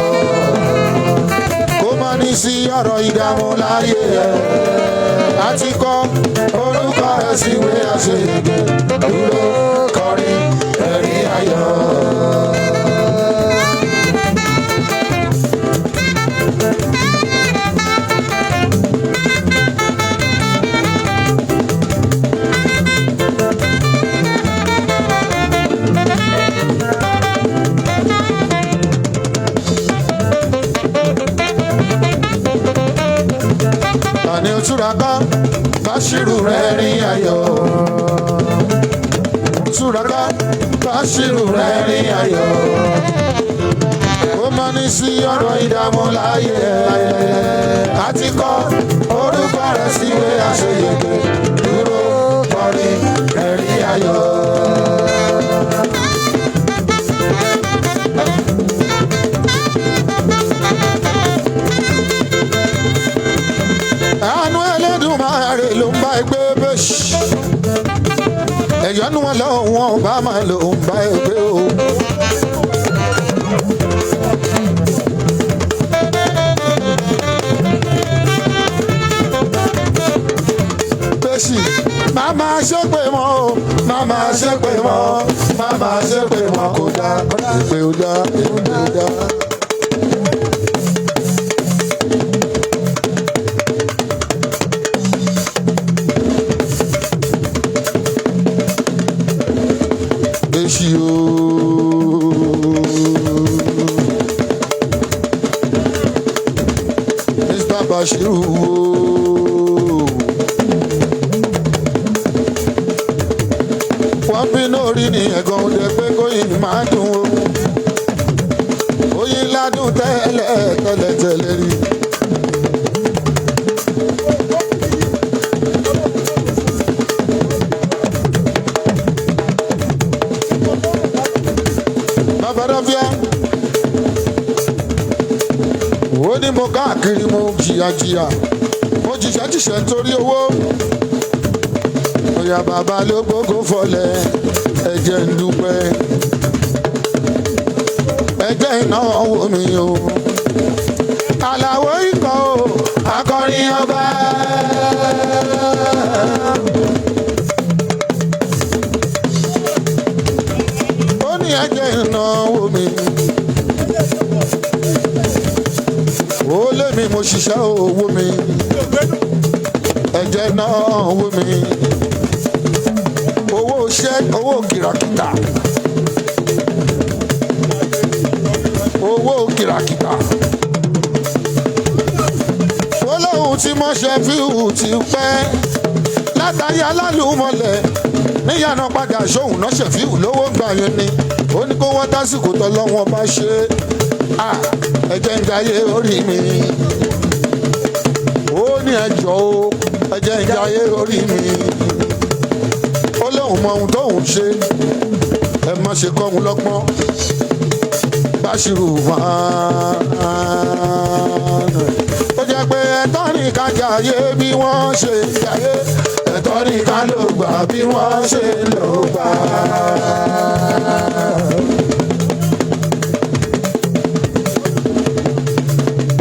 Kó má ní sí ọ̀rọ̀ ìdààmú láyé ẹ̀. Àti kọ́ orúkọ ẹ̀ síwé àṣeyege. Dúró kọrin ẹ̀rín ayọ̀. Àní òtúraká Báṣírù rẹ́rìn ayọ̀. Túraká Báṣírù rẹ́rìn ayọ̀. Ó máa ní sí ọ̀rọ̀ ìdààmú láyé ẹ̀. Àti kọ́ orúkọ rẹ̀ síwé àṣeyege. Dúró kọrin ẹ̀rín ayọ̀. Àánú Ẹlẹ́dùmarè ló ń bá ẹgbẹ́ bẹ́ṣì. Ẹ̀yọ́nú Ọlọ́run wọn ò bá máa lò ń bá ẹgbẹ́ o. Bẹ́ṣì, màmá ṣépè mọ́ o, màmá ṣépè mọ́, màmá ṣépè mọ́ kò dá, èpè ò dá, èpè ò dá. Bẹ́ṣì o. Mr. Bashiru o. Wọ́n bínú orí ni ẹ̀gàn òde pé kóyìn máa dùn o. Oyin ládùn tẹ́lẹ̀ tẹ́lẹ̀ tẹ́lẹ̀ rí. Bàbá Ráfíà. Ó ní mo káàkiri, mo jìyàjìyà, mo jìṣẹ́jìṣẹ́ nítorí owó. Bóyá bàbá ló gbógo fọlẹ̀, ẹ̀jẹ̀ ń dúpẹ́, ẹ̀jẹ̀ ìnáwó mi o. Àlàó ikọ̀ o, akọrin ọba. Ó ní ẹ̀jẹ̀ ìnáwó mi. Ó lé mi, mo ṣiṣẹ́ owó mi, ẹ̀jẹ̀ náà owó mi, owó iṣẹ́, owó kìràkìtà. kìràkìtà. Ó lóun tí mọ́ Ṣẹ́fíù ti pẹ́ látàrí alálùmọ̀lẹ̀ níyànà padà sóhun náà Ṣẹ́fíù lówó gbà yẹn ni ó ní kó wọ́n tásìkò tọ́lọ́wọ́n bá ṣe é ẹ̀jẹ̀ ń jayé orí mi. Ó ní ẹjọ́ o, ẹ̀jẹ̀ ń jayé orí mi. Ó lóun mọ ohun tóun ṣe, ẹ má ṣe kọ́ òun lọ́gbọ́n. Báṣírù máa ó jẹ́ pé ẹ̀tọ́ ní ká jayé bí wọ́n ṣe jayé, ẹ̀tọ́ ní ká ló gbà bí wọ́n ṣe ló gbà.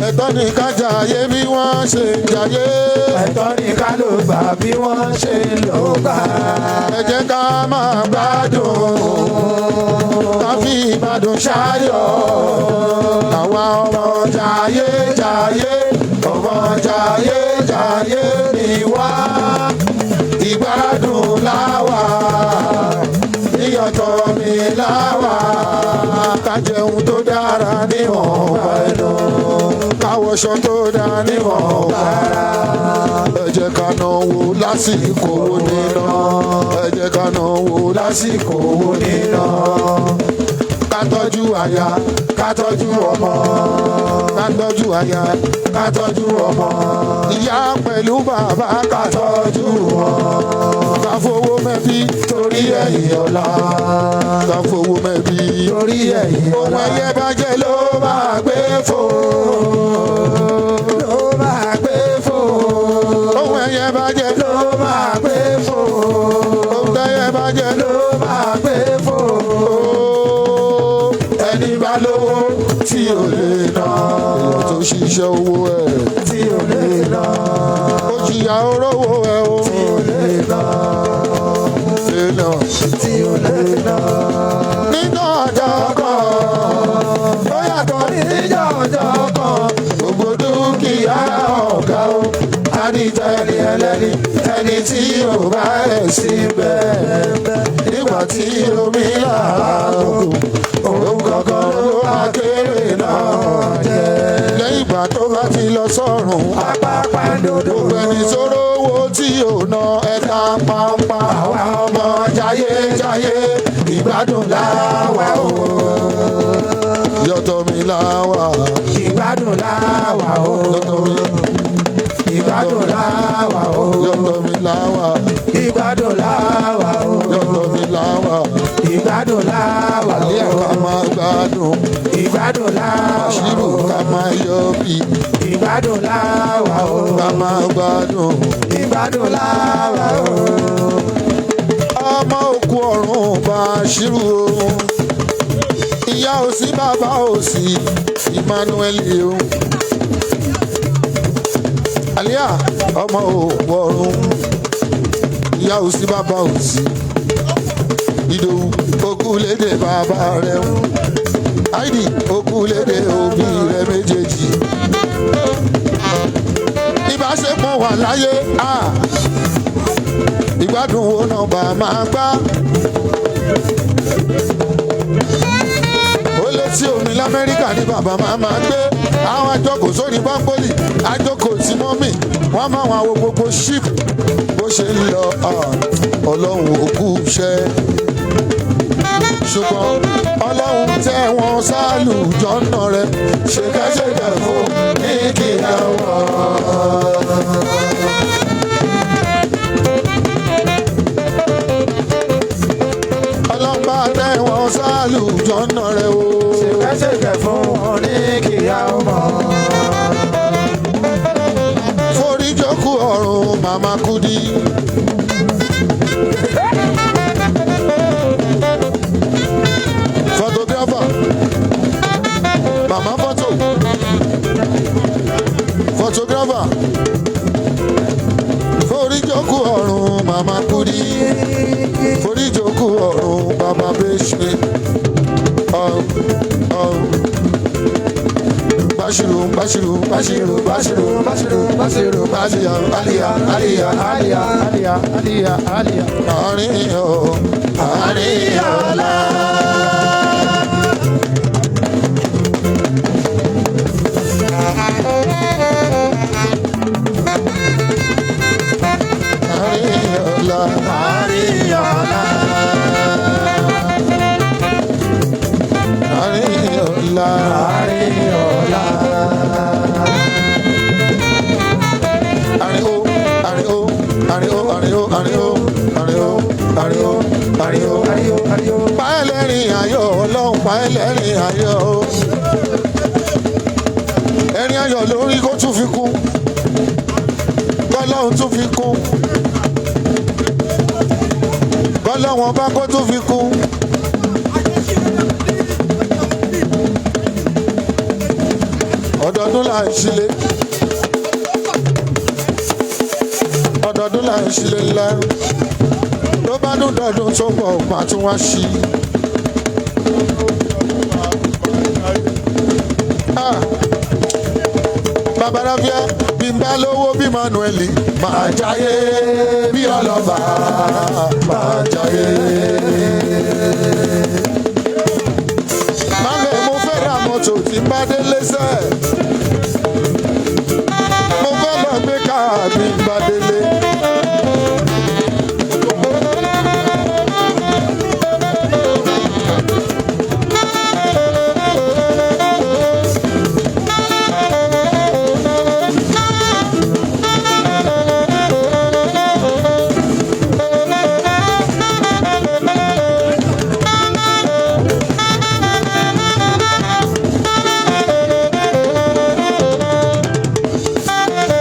Ẹ̀tọ́ ní ká jayé bí wọ́n ṣe jayé. Ẹ̀tọ́ ní ká ló gbà bí wọ́n ṣe ló gbà. Ẹ jẹ́ ká máa gbádùn, ká fi ìbádùn ṣáyọ̀. Àwa ọmọ jayé jayé, ọmọ jayé jayé ni wá. Ìgbádùn láwà, ìyọ̀tọ̀ mi láwà. Ká jẹun tó dára níwọ̀nba ẹnu, ká wọṣọ tó dára níwọ̀nba ara. Ẹ jẹ́ ká náwó lásìkò owó níná. Ẹ jẹ́ ká náwó lásìkò owó níná. Ká tọ́jú aya, Ká tọ́jú ọmọ, ká tọ́jú aya, ká tọ́jú ọmọ, ìyá pẹ̀lú bàbá ká ká tọ́jú wọn. ká fowó mẹ́bí Torí ẹ̀yìn ọ̀la, ká fowó mẹ́bí. torí ẹ̀yìn Ohun ọ̀la. ẹyẹ bá jẹ ló máa gbé fò. Ló máa gbé fò. Ohun ẹyẹ bá jẹ ló Ló máa gbé fò. ohun ẹyẹ bá jẹ ló Ló máa gbé fò. Ẹni bá lówó tí ò lè ná. Èèyàn tó ṣiṣẹ́ owó ẹ̀. Tí ò lè ná. Ó jìyà orówó ẹ̀ o. Tí ò lè ná. Lè ná. Tí ò lè ná. Nínú ọjọ́ kan, Ó yàtọ̀ níjọ́ ọjọ́ kan. gbogbo dúkìá ọ̀gá o. Àdìjọ ẹni ẹlẹ́ni, ẹni tí ò bá ẹ̀ sí bẹ́ẹ̀. Nígbà tí omi làágùn, Òun gangan ló máa kéré náà jẹ́. lẹ́yìn ìgbà tó bá ti lọ sọ́run. Apápáńdodo. Gbogbo ẹni tó rówó tí ò ná ẹ̀ka pampa. Àwa ọmọ jayé jayé, ìgbádùn láwa o. Yọ̀tọ̀ mi láwà. Ìgbádùn láwa o. Yọ̀tọ̀ mi, Ìgbádùn láwa o. yọ̀tọ̀ mi láwà. Ìgbádùn láwa o. Yọ̀tọ̀ mi láwà. Ìgbádùn láwa o. Àlẹ́ ká máa gbádùn. Ìgbádùn láwa Àṣírò o. ká máa yọ bí. Ìgbádùn láwa o. Ká máa gbádùn. Ìgbádùn láwa o. Ọmọ òkú ọ̀run Bàṣírù o. Ìyá ò sí bàbá ò sí Emmanuel o. Àlíyà ọmọ òkú ọ̀run. Ìyá ò sí bàbá ò sí. Ìdòwú okú lédè bàbá rẹ̀ ń. Áìdì okú lédè òbí rẹ̀ méjèèjì. Ìbáṣepọ̀ wà láyé. Ah ìgbádùn wo náà bá máa gbá. Ó létí omi lamẹ́ríkà ní bàbá máa máa gbé. Àwọn àjọkò sórí báńkólì, àjọkò tí mọ́mì, wọ́n máa wọn wo gbogbo ship bó ṣe ń lọ ọlọ́run òkú iṣẹ́. Ṣùgbọ́n ọlọ́run tẹ́ wọn sálù jọ́nà rẹ̀ ṣèkẹ́ṣẹ̀kẹ́ fún ní kíá wọn. Ọlọ́run bá tẹ́ wọn sálù jọ́nà rẹ̀ o. Ṣèkẹ́ṣẹkẹ̀ fún wọn ní kíá ó mọ̀. Forí jókòó ọ̀run màmá Kudi. Photographer màmá photo photographer forí jókòó ọ̀run màmá Kudi forí jókòó ọ̀run bàbá Bẹ́ṣẹ̀ Báṣírù Báṣírù Báṣírù Báṣírù Báṣírù Báṣírù Báṣírù Báṣírù Àlìyá Àlìyá Àlìyá Àlìyá Àlìyá Àlìyá. Àárín o àárín ọ̀la. ọ̀la. Àárín ọ̀la. Àárín o, àárín o, àárín o, àárín o, àárín o, àárín o, àárín o, àárín o. Àárín o, àárín o. Pa ẹlẹ́rìn ayọ̀ ọlọ́run, pa ẹlẹ́rìn ayọ̀ o. Ẹ̀rín ayọ̀ lórí kó tún fi kún. Kọ́lọ́run tún fi kún. Kọ́lọ́run ọba kó tún fi kún. Ọdọọdún là ń ṣílé. Ọdọọdún là ń ṣílé ńlá. Tó bá dún dọdún tó bọ̀, máa tún wá ṣí. Ah! Bàbá Ráfíà, bí n bá lówó bí Manuel, máa jáyé bí ọlọ́ba, máa jáyé. Manuel, mo fẹ́ ra mọ́tò tí n bá délé sẹ́. Mo fẹ́ lọ gbé káà bí n bá délé.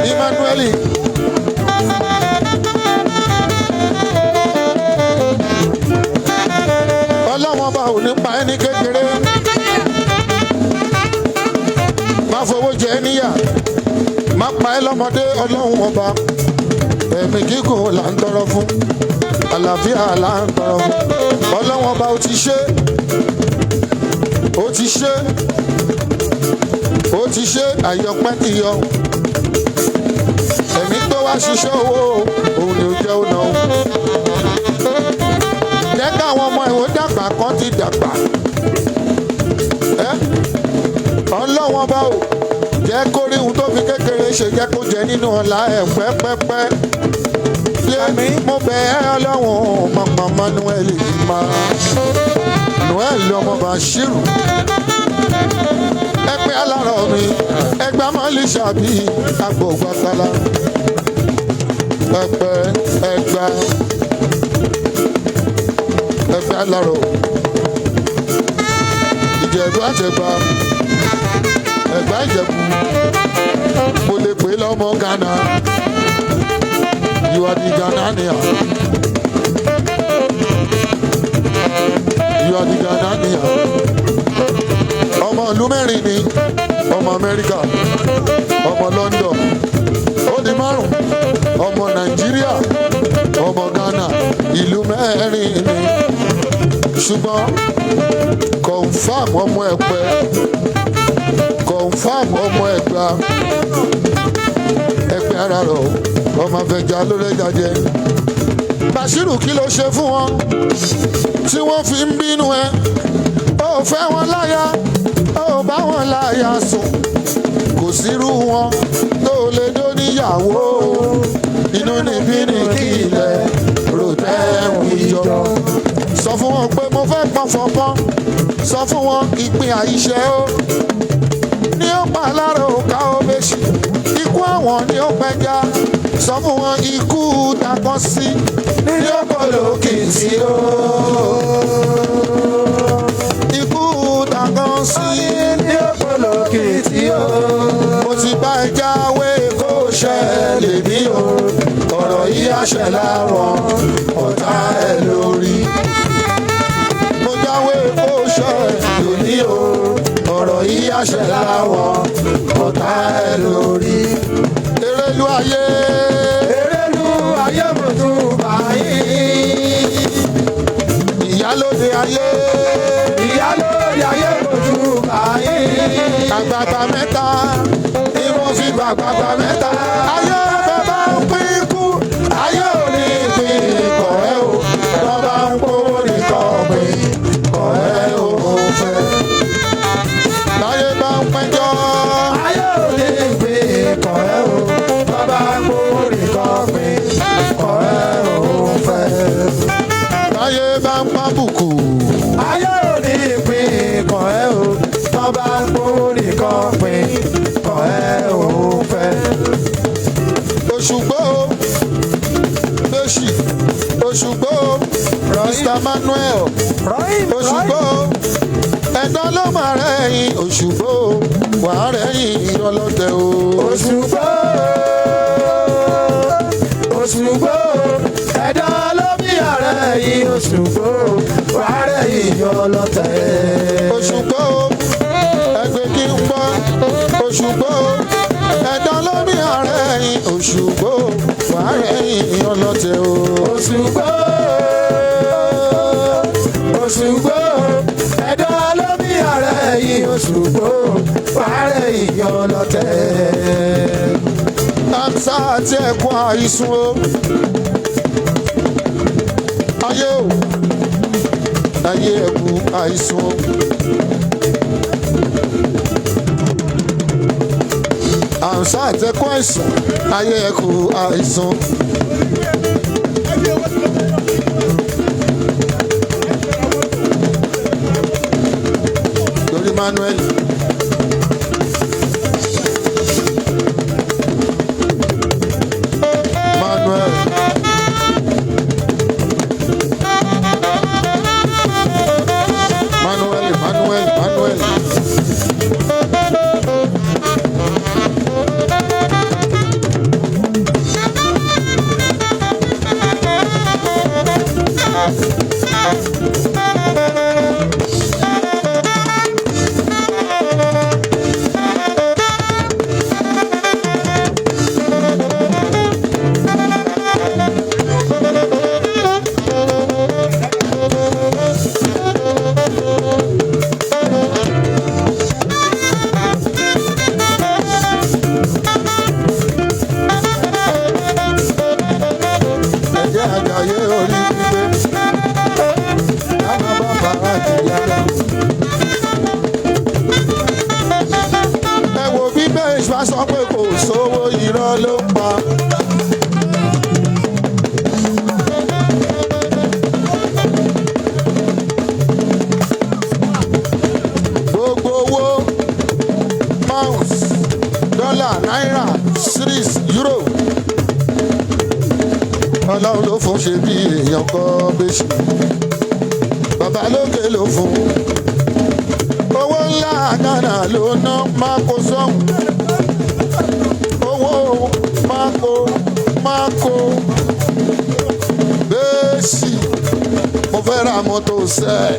Emmanuel. Ọlọ́wọ́n bá ò ní pa ẹ́ ní kékeré. Má fowó jẹ ẹ́ níyà. Má pa ẹ́ lọ́mọdé ọlọ́run ọba. Ẹ̀mí gígùn là ń tọrọ fún. Àlàáfíà là ń tọrọ fún. Ọlọ́run ọba, ó ti ṣe. Ó ti ṣe. Ó ti ṣe àyọpẹ́ ti yọ. Ẹ̀mí tó wá ṣiṣẹ́ owó òun ni ó jẹ́ ó náà. Jẹ́ káwọn ọmọ ìwé dàgbà kan ti dàgbà. Ẹ́ ọlọ́wọ́n bá ò jẹ́ kó rí ohun tó fi kékeré ṣe, jẹ́ kó jẹ nínú ọ̀la ẹ̀ pẹ́pẹ́pẹ́. Yé mo bẹ̀ ẹ́ ọlọ́wọ́n mọ̀mọ́ Manuel Manuel ọmọ Bashiru. Ẹgbẹ́ alárọ̀ mi, ẹgbẹ́ mọ́lì ṣàbí agbógbàkálá. Ẹgbẹ́ ẹgbẹ́ ẹgbẹ́ alárọ̀ Ìjẹ̀bú àjẹgbà Ẹ̀gbá Ìjẹ̀bú, mo lè pè é lọ́mọ Ghana. You are the Ghanaian. You are the Ghanaian. Ọmọ ìlú mẹ́rin ni: ọmọ Amẹ́ríkà, ọmọ London, ó di márùn, ọmọ Nàìjíríà, ọmọ Ghana. Ìlú mẹ́rin ni, ṣùgbọ́n confam ọmọ Ẹ̀pẹ́, confam ọmọ Ẹ̀gbá, Ẹ̀pẹ́ ara rọ̀, ọmọ afẹja lórí ẹja jẹ. Bashiru, kí ló ṣe fún wọn tí wọ́n fi ń bínú ẹ? Ó fẹ́ wọn láya, ó bá wọn láya sùn, kò sírú wọn tó lè dó níyàwó. Inú níbí ní kí ilẹ̀ rò tẹ́wọ̀n ìjọ. Sọ fún wọn pé mo fẹ́ pọ́n fọ́pọ́n. Sọ fún wọn, ìpín àìṣe ó ní ó pa lára òkà ó méṣì, ikú àwọn ní ó pẹja. Sọ fún wọn, ikú takọ́ sí ní ó pọ̀ lókìtì ó, ikú takọ́ sí ní òpólókìtì o. Mo ti bá ẹ jáwé kó ṣẹlẹ̀ bí o, ọ̀rọ̀ yìí àṣẹ láwọn ọ̀tá ẹ lórí. Mo jáwé kó ṣẹlẹ̀ bí o, ọ̀rọ̀ yìí àṣẹ láwọn ọ̀tá ẹ lórí. Erelu ayé. Erelu ayé, mo tún bá yín. Ìyálóde ayé. Ìyálóde ayé, mo tún bá yín. Àgbààgbà mẹ́ta ni wọ́n fi gbàgbàgbà mẹ́ta. Ayé bàbá ń pín kú, ayé ò ní pín kọ̀ ẹ́ o. Bàbá ń kówó nìkan pín kọ̀ ẹ́ o fẹ́. Láyé bá ń pẹ́jọ́. Ayé ò ní pín kọ̀ ẹ́ o. Bàbá kórè kọ́ pín kọ̀ ẹ́ o fẹ́. Láyé bá ń pàbùkù. Ayé ò ní pín kọ̀ ẹ́ o. Bàbá Mr. Manuel Rahim, Òṣùgbó ẹ̀dán ló máa rẹ̀yìn Òṣùgbó wàá rẹ̀yìn ọlọ́tẹ̀ o. Òṣùgbó Òṣùgbó ẹ̀dá ló bí ààrẹ yìí Òṣùgbó ààrẹ yìí ọlọ́tẹ̀. Òṣùgbó ẹgbẹ́ kí n gbọ́ Òṣùgbó ẹ̀dán ló bí ààrẹ yìí Òṣùgbó wàá rẹ̀yìn ọlọ́tẹ̀ o. Òṣùgbó Òṣùgbó ẹ̀dá ló bí ààrẹ yìí Òṣùgbó ààrẹ yìí ọlọ́tẹ̀. Àmsá àti ẹ̀kọ́ àìsùn o. Ayé o, ayé ẹ̀kú àìsùn o. Àmsá àti ẹ̀kọ́ àìsùn, ayé ẹ̀kú àìsùn. Lórí Manuel. Manuel. Manuel, Manuel, Manuel. Ẹ̀jẹ̀ àjàyè orí gbígbé. Káma bá bàrà jìyà lọ. Ẹ wo bí bẹ́ẹ̀ ṣe sọ pé kò sówó irọ́ ló ń pa. Gbogbo owó pounds, dọ́là, náírà, series, euro ọlọ́run ló fún ṣe bí èèyàn kọ́ bẹ́ṣù bàbá lókè ló fún owó ńlá Ghana ló ná máko sọ́hùn owó máko máko bẹ́ẹ̀sì mo fẹ́ ra mọ́tò sẹ́ẹ̀.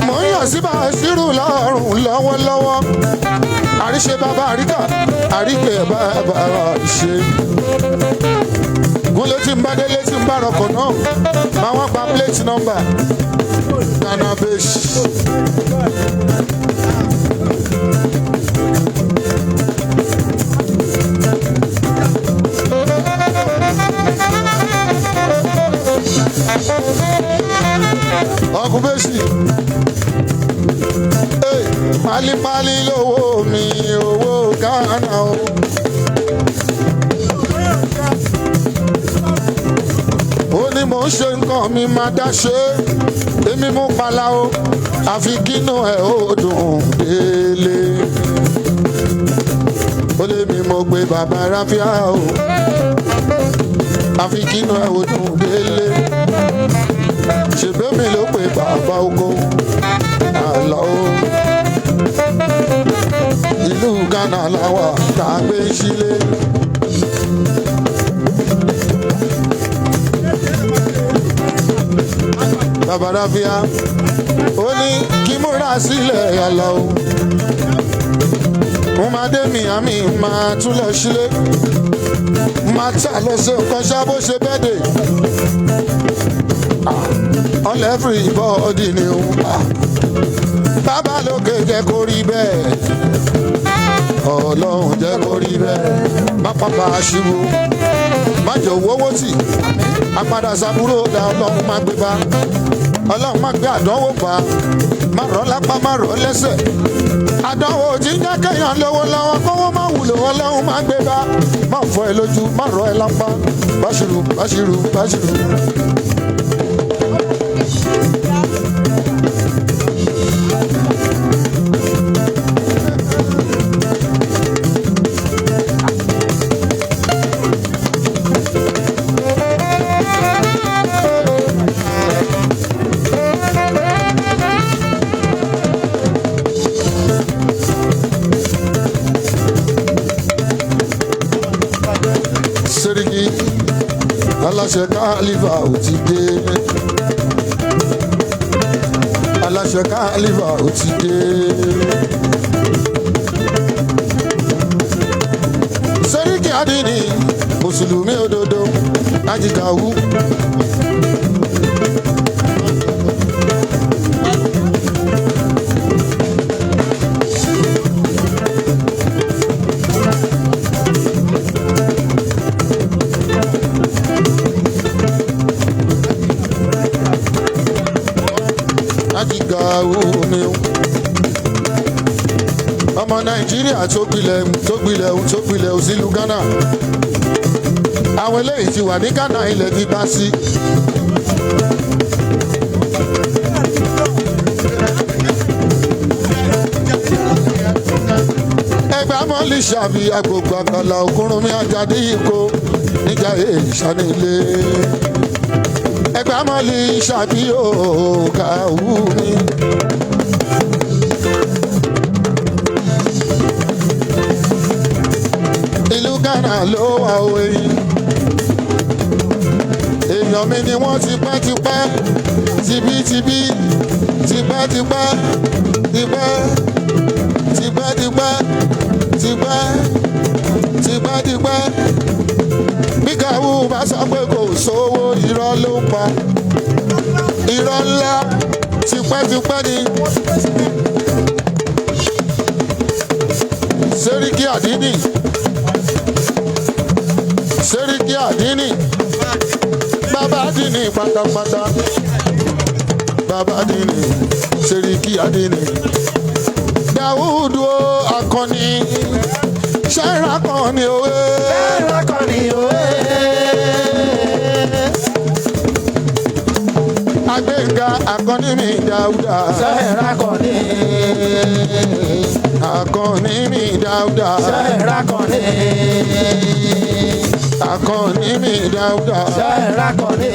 Mò ń yàn sí Bàṣírù lọ́rùn lọ́wọ́lọ́wọ́ àríṣe bàbá àríkà àríkè bàbá àríṣe. Gúnlé tí ń bá délé tí ń bá rọkọ̀ náà máa wọ́n gba plate number Ghana bẹ́ẹ̀ṣì. Ọkùn bẹ́ẹ̀ṣì. Hey, pálípálí lówó mi owó Ghana o. Ó ní mò ń ṣe nǹkan mi máa dá ṣe é èmi mú pala o àfi kínú ẹ̀ ó dùn délé. Ó lé mi mo gbé bàbá ráfíà o àfi kínú ẹ̀ ó dùn délé. Ṣèbémi ló pe bàbá oko àlọ́ o ìlú Ghana làwà tá a gbé sílé. Bàbá Ráfíà ó ní kí múra sílẹ̀ àlọ́ o mo máa dé Miami máa tún lọ sílé máa tà lọ sí nǹkan ṣá bó ṣe bẹ́ẹ̀ dé all everybody ni ó pa bàbá lókè jẹ́ kó rí bẹ́ẹ̀ ọlọ́run jẹ́ kó rí bẹ́ẹ̀ má pàpà ṣubú má jẹ́ owó tì apádà sábúrò dá ọlọ́run má gbé bá ọlọ́run má gbé àdánwò bá má rọ́ lápá má rọ́ lẹ́sẹ̀ àdánwò tí ń jẹ́ kéèyàn lówó lọ́wọ́ kówó má wúlò ọlọ́run má gbé bá má fọ́ ẹ lójú má rọ́ ẹ lápá Báṣírù Báṣírù Báṣírù. Aláṣẹ Kálífà ò ti dé. Aláṣẹ Kálífà ò ti dé. Sẹ́ríkì Adínì, Mùsùlùmí òdodo, Ajíkàwú. Ajíkàwú mi o. Ọmọ Nàìjíríà tó gbilẹ̀ tó gbilẹ̀ tó gbilẹ̀ ò sílùú Ghana. Àwọn eléyìí ti wà ní Ghana ilẹ̀ ti bá sí. Ẹgbẹ́ mọ́lì ṣàbí agbègbè àkàlà ògúnrúnmí Àjàdí ìkó níjà ìṣànílé. Ẹgbẹ́ mọ́lì ṣàbí òògà wù mí. Ìlú Ghana ló wà òye. Èèyàn mi ni wọ́n tipẹ́tipẹ́, tibítibí, tipẹ́tipẹ́, tipẹ́, tipẹ́tipẹ́, tipẹ́, tipẹ́tipẹ́. Bí Gàwú bá sọ pé kò sówó, irọ́ ló ń pa. Irọ́ ńlá tipẹ́tipẹ́ ni. Sẹ́ríkì Àdínì. Sẹ́ríkì Àdínì. Bàbá Àdínì pátápátá. Bàbá Àdínì. Sẹ́ríkì Àdínì. Dàwúdù ó akọni. Ṣẹ́ra kan ni òwe. Ṣẹ́ra kan ni òwe. Agbẹ́ga akọni mi Dáúdà. Ṣẹ́ra kan ni. Akọni mi Dáúdà. Ṣẹ́ra kan ni. Akọni mi Dáúdà. Ṣẹ́ra kan ni.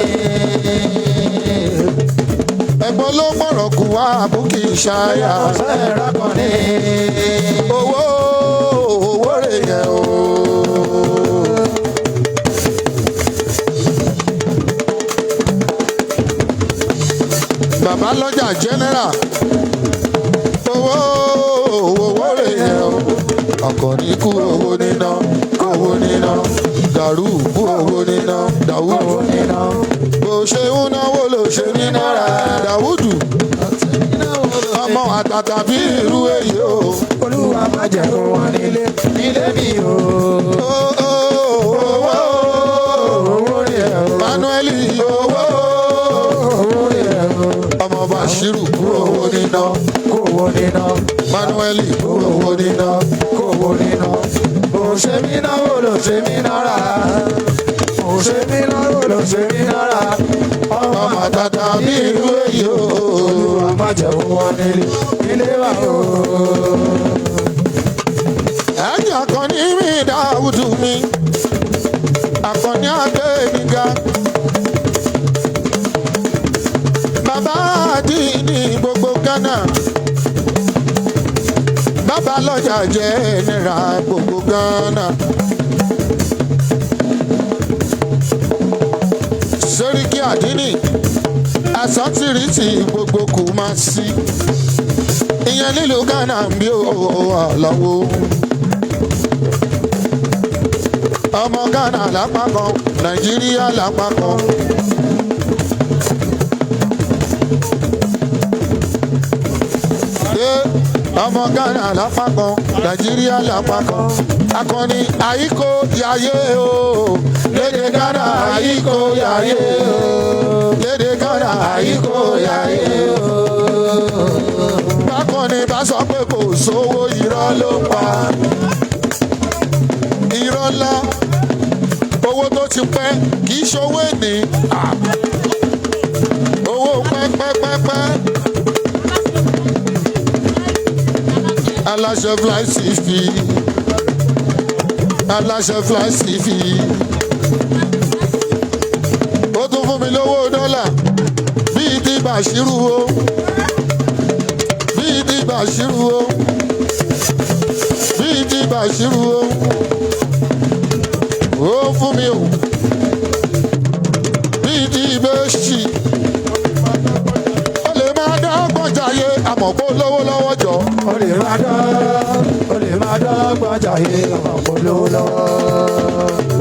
Ẹ̀gbọ́n ló mọ̀rọ̀ kù wá àbúkì ṣáyà. Ṣẹ́ra kan ni. Owó owó rè yẹn o. Bàbá lọ́jà general. Owó owó rè yẹn o. Akọni kú owó níná, kú owó níná. Dàrú kú owó níná, Dàwúdù. Bó ṣe ń náwó ló ṣe ní náírà. Dàwúdù ọmọ àtàtà bí irú èyí o. Olúwa má jẹ́ kó wọn nílé nílé mi o. Owó Owó rè o. Manuel owó Owó rè o. ọmọ Bashiru kú owó níná. Kó owó níná. Manuel kú owó níná. Kó owó níná. Bó ṣe mí náwó ló ṣe mí náírà. Bó ṣe mí náwó ló ṣe mí náírà. Ọmọ àtàtà bí irú èyí o. Olúwa má jẹ́ kó wọn nílé nílé wa o. Ẹ̀yìn akọni mi Dáúdù mi. Akọni Adéníga. Bàbá Àdínní gbogbo Ghana. Bàbá lọ́jà jẹ́ náírà gbogbo Ghana. Sẹ́ríkì Àdínní, àsọtìrìtì gbogbo kò máa sí. Ìyẹn nílùú Ghana ń bí àlọ́wọ́. Ọmọ Ghana lápapọ̀, Nàìjíríà lápapọ̀. Ṣé ọmọ Ghana lápapọ̀, Nàìjíríà lápapọ̀. Akọni àyíkó yayé o. Lédè Ghana àyíkó yayé o. Lédè Ghana àyíkó yayé o. Bákan ni bá sọ pé kò sówó, irọ́ ló ń pa. Irọ́ ńlá. Owó tó ti pẹ́ kì í ṣowó èní. Owó pẹ́pẹ́pẹ́pẹ́. Aláṣẹ Fly TV. Aláṣẹ Fly TV. Ó tún fún mi lówó dọ́là bíi ti Bàṣírù o. Bíi ti Bàṣírù o. Bíi ti Bàṣírù o. Ó fún mi o. lọ́wọ́ jọ. O lè máa dán, o lè máa dọ́gbọ́n jayé ọ̀pọ̀ lówó lọ́wọ́.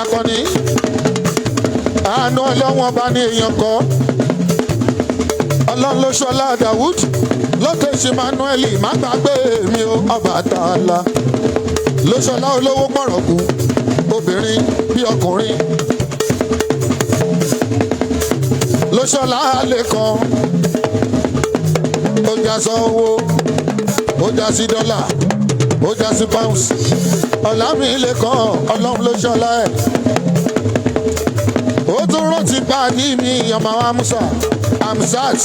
Akọni, àánú ọlọ́wọ́n bá ní èèyàn kọ́. Ọlọ́run ló ṣọlá Dawud lókè ṣe Manuel, má gbàgbé mi o, ọba tààlà. Ló ṣọlá olówó pọ̀rọ̀kù, obìnrin bí ọkùnrin. Ló ṣọlá lẹ́kan, ó já sọ owó, ó já sí dọ́là, ó já sí pounds. Ọlámilékan, ọlọ́run ló ṣọlá ẹ̀. Ó tún rántí pàdé mi, ọmọ Amusa Amsat,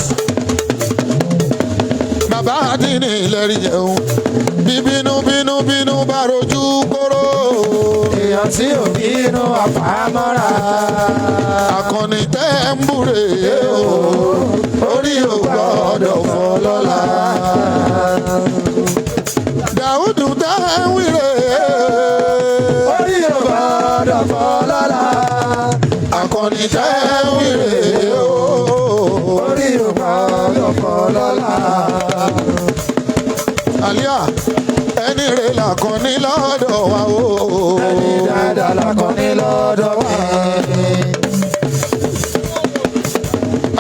bàbá àdínní ìlẹ́rìí jẹun. Bí bínú bínú bínú bá rojú kóró. Èèyàn tí ò bínú àfàmọ́ra. Akọni tẹ́ ń búre o, orí ò gbọ́dọ̀ fọ́ lọ́la. Dàúdù tẹ́ ń wíre. Orí ò gbọ́dọ̀ fọ́ lọ́la. Akọni tẹ́ ń wíre o. Orí ò gbọ́dọ̀ fọ́ lọ́la. Àlíà, ẹni rè làkànní lọ́dọ̀ wa o. Ẹni dáadáa lakọni lọ́dọ̀ wa.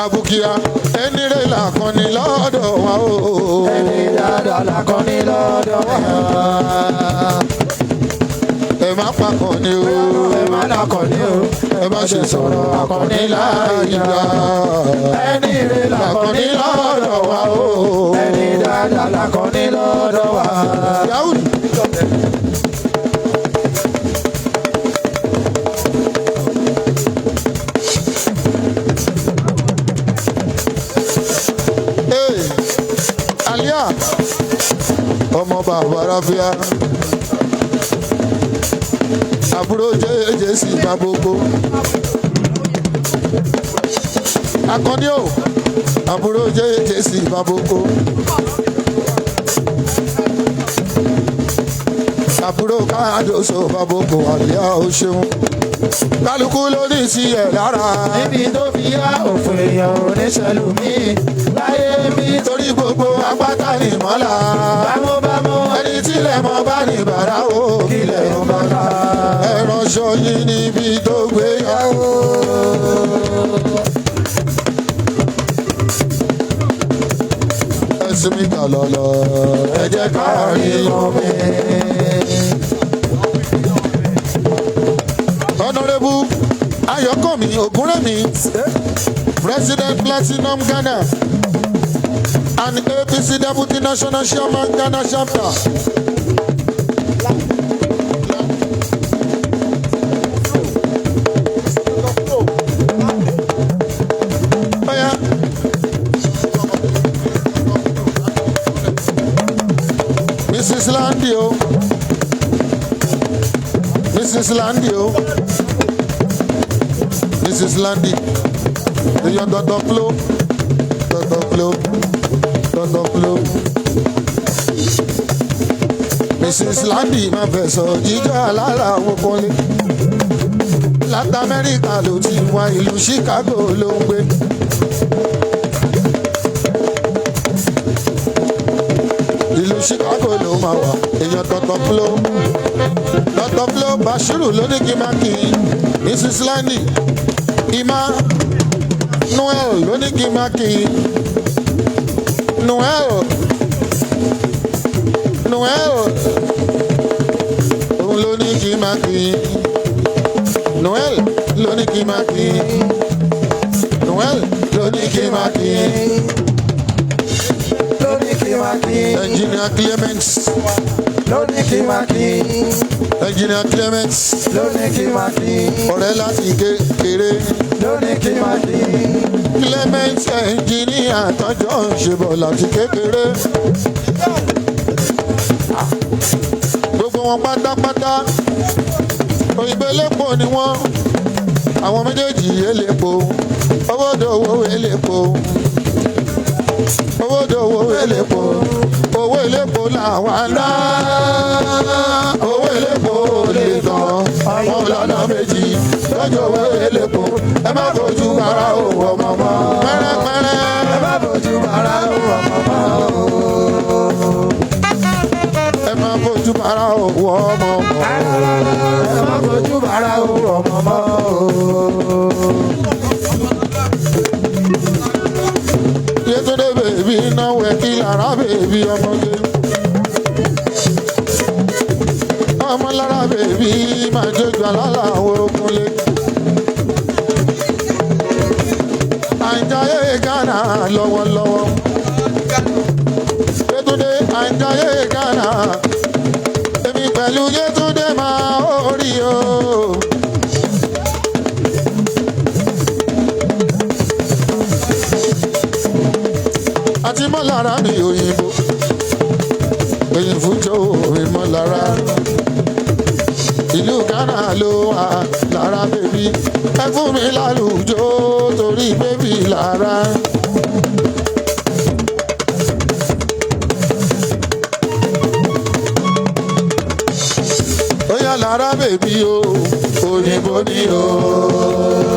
Àbùkíá, ẹni rè làkànní lọ́dọ̀ wa o. Ẹni dáadáa lakọni lọ́dọ̀ wa. Ẹ má pakànní o. Ẹ má lakọni o. Ẹ má ṣe sọ̀rọ̀ àkànní láìda. Ẹni rè Làkànní lakọni lọ́dọ̀ wa o. Ẹni dáadáa lakọni lọ́dọ̀ wa. Yahoo. Hey, Alia, ọmọ bàbá Ráfíà, àbúrò jẹ́jẹ́ sí gbàgbogbo. Akọni o, àbúrò jẹ́jẹ́ sí gbàgbogbo. Àbúrò káàdóso bàbókò, Àlíyá o ṣeun. Kálukú ló ní sí ẹ̀ lára. Níbi tó fi yá òfò èèyàn oníṣẹ́lú mi láyé mi. Torí gbogbo apáta ní mọ́lá. Bámúbámú. Ẹni tílẹ̀ mọ́ bá ní bàrà o, kílẹ̀ ń bá ká. Ẹ̀ránṣọ yín níbi tó gbé yá o. Ẹ̀sìn mi kà lọ́lọ́, ẹ jẹ́ ká rí omi. Honourable Ayọ̀kànmí Ògúnrẹ̀mí, President Platinum Ghana and APC Deputy National Chairman Ghana Chapter. Oya. Mrs. Landy o. Mrs. Landy o. Mrs. Landy. Èèyàn dandan flo. Dandan flo. Dandan flo. Mrs. Landy máa fẹ̀sọ̀ jíjọ́ alára àwọn kọ́lé. Láti Amẹ́ríkà ló ti wá, ìlú Chicago ló ń gbé. Ìlú Chicago ló máa wà. Èèyàn dandan flo. Dandan flo Bashiru ló ní kí n máa kí i. Mrs. Landy. Ima Noel ló ní kí n máa kí i. Noel Noel òun ló ní kí n máa kí i. Noel ló ní kí n máa kí i. Noel ló ní kí n máa kí i. Lóní kí máa kí. Engineer Clement. Lóní kí máa kí. Engineer Clement. Lóní kí máa kí. Ọ̀rẹ́ láti kékeré. Lóní kí máa kí. Clement engineer tọ́jọ́ ń ṣe bọ̀ láti kékeré. Gbogbo wọn pátápátá òyìnbó elépo ni wọ́n. Àwọn méjèèjì elépo, owó dòwó elépo, owó dòwó elépo. Owó elépo làwa ná. Owó elépo lè tán. Ọmọ lọ́nà méjì lọ́jọ́ owó elépo. Ẹ má fojú bara òwò ọmọ mọ́. Pẹ́rẹ́pẹ́rẹ́. Ẹ má fojú bara òwò ọmọ mọ́ o. Ẹ má fojú bara òwò ọmọ mọ́. Ẹ má fojú bara òwò ọmọ mọ́ o. Yétúndé bèbí náwó ẹ kí lára bèbí ọmọge. Ọmọ lára bèbí máa jójú alálà àwọn okunlé. Àǹjáyé Ghana lọ́wọ́lọ́wọ́. Yétúndé àǹjáyé Ghana. Èmi pẹ̀lú Yétúndé máa ó rí o. Àti mọ́lára mi òyìnbó èyí fújò mi mọ́lára ìlú Ghana ló wà lára bèbí ẹ fún mi lálùjọ torí bèbí lára. Ó yá lára bèbí o òyìnbó ni o.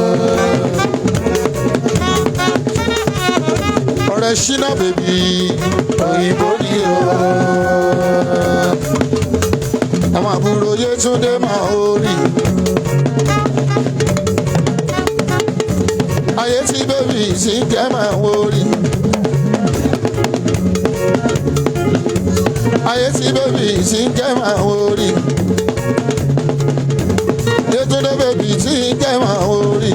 Ọ̀rẹ́ ṣínà bèbí òyìnbó ni o. Àwọn àbúrò Yétúndé máa ó rí. Ayé tí bèbí sì ń jẹ́ máa ń wó rí. Ayé tí bèbí sì ń jẹ́ máa ń wó rí. Yétúndé bèbí sì ń jẹ́ máa ń wó rí.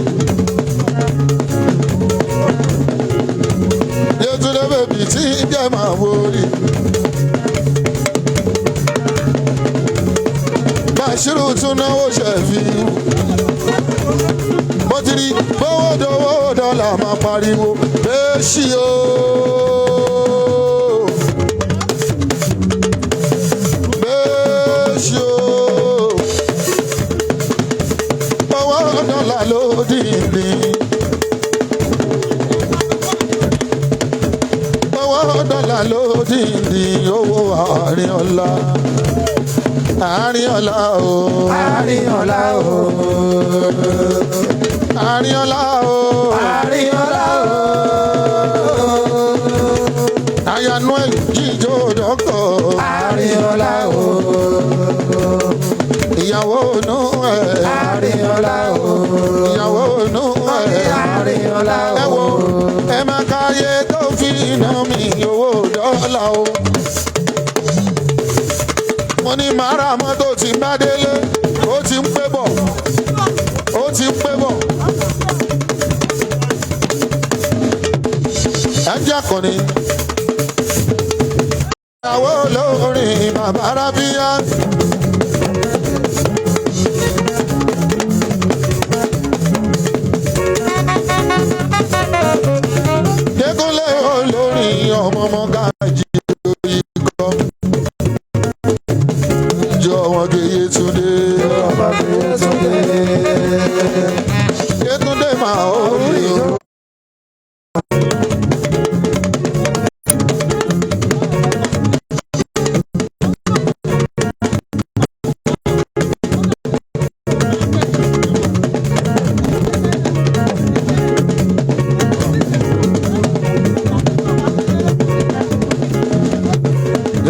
Yétúndé bèbí tí ń jẹ́ máa wórí. Bàṣírù tún náwó ṣẹ̀fì. Bó ti rí bówó dowó dọ́là máa pariwo bẹ́ẹ̀ṣì o. Bẹ́ẹ̀ṣì o. Owó dọ́là ló dìndín. Owó dọ́là ló dìndín owó àárín ọ̀la. Àárín ọ̀la o. Àárín ọ̀la o. Àárín ọ̀la o. Àárín ọ̀la o. Aya Noel jíjó dọ́kọ̀. Àárín ọ̀la o. Ìyàwó nú ẹ̀. Àárín ọ̀la o. Ìyàwó nú ẹ̀. Àárín ọ̀la o. Ẹ wo ẹ má káyé tó fi iná mi owó dọ́là o. Mo ní màá ra mọ́tò tí ń bá délé, ó ti ń pé bọ̀, ó ti ń pé bọ̀. Ẹ jẹ́ àkànní. Ìyàwó olórin bàbá Rábíyá. Dékúnlé olórin ọmọ ọmọ gàjí oyíkọ́. Jọ wọn gé Yétúndé. Ọmọ mi Yétúndé. Yétúndé máa ó rí o.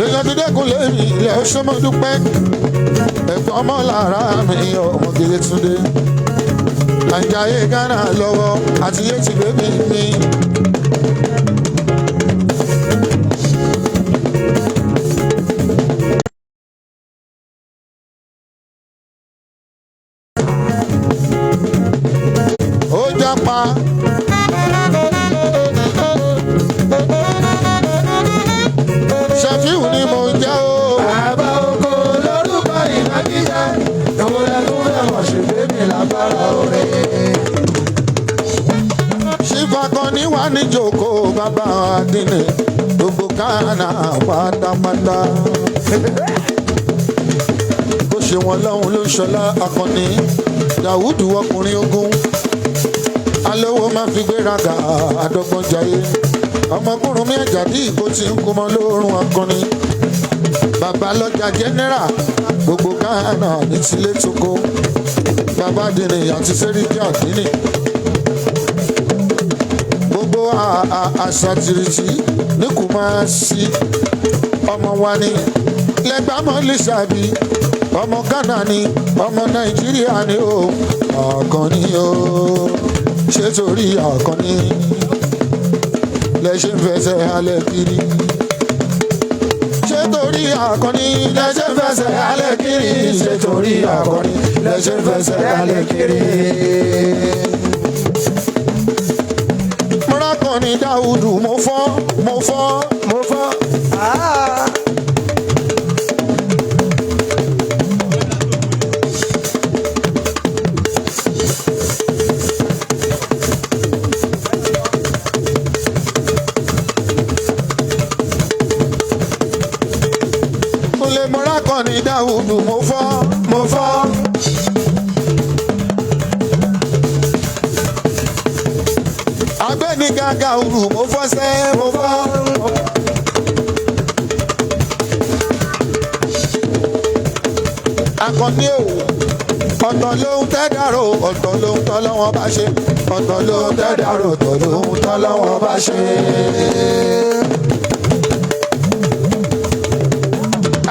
Èèyàn ti dẹ́kun lémi ilẹ̀ ọ̀ṣọ́mọdúpẹ́. Ẹ̀gbọ́n ọmọ lára mi ọmọge Yétúndé. Àjàyè Ghana lọ́wọ́ àti Yétí bébí mi. Ó jápa. Ṣẹ̀fíù ni mò ń jẹ́ o. Bàbá oko lórúkọ ìnagijẹ. Èwo lẹ tún fẹ́ mọ̀ ṣe bébì lágbára orin. Ṣífàkànní wà níjókòó bàbá Adínì gbogbo Ghana pátápátá. Bó ṣe wọn lọ́hùn ló ń ṣọlá akọni Dàwúdù ọkùnrin ogun. Alówó máa fi gbéraga àdọ́gbọ́n jayé. Ọmọkùnrin mi Àjàdí ìkó tí ń kú mọ́ lóorùn akọni. Bàbá lọ́jà general gbogbo Ghana ní tilé tókó. Bàbá dìní àti Sẹ́ríkì àdínì. Gbogbo àṣà tìrìtì ní Kùmásí. Ọmọ wa ni lẹ́gbàmọ́ lìṣàbí. Ọmọ Ghana ni, ọmọ Nàìjíríà ni o. Àkànní o, ṣé torí Àkànní lẹ ṣe ń fẹsẹ̀ halẹ̀ kiri? Ṣé torí Àkànní lẹ ṣe ń fẹsẹ̀ halẹ̀ kiri? Ṣé torí Àkànní lẹ ṣe ń fẹsẹ̀ halẹ̀ kiri? Mọ́rákànní Dáúdù, mo fọ́, mo fọ́, Mo fọ́. Ah. Kúnlé, mọ́rákànní Dáúdù, mo fọ́, mo fọ́. Agbẹ́ni gàgà òrù, mo fọ́ sẹ́, mo fọ́. Akọni o, ọ̀tọ̀ lóhun tẹ́ dàrò, ọ̀tọ̀ lóhun tọ́ lọ́wọ́ bá ṣe. Ọ̀tọ̀ lóhun tẹ́ dàrò, ọ̀tọ̀ lóhun tọ́ lọ́wọ́ bá ṣe.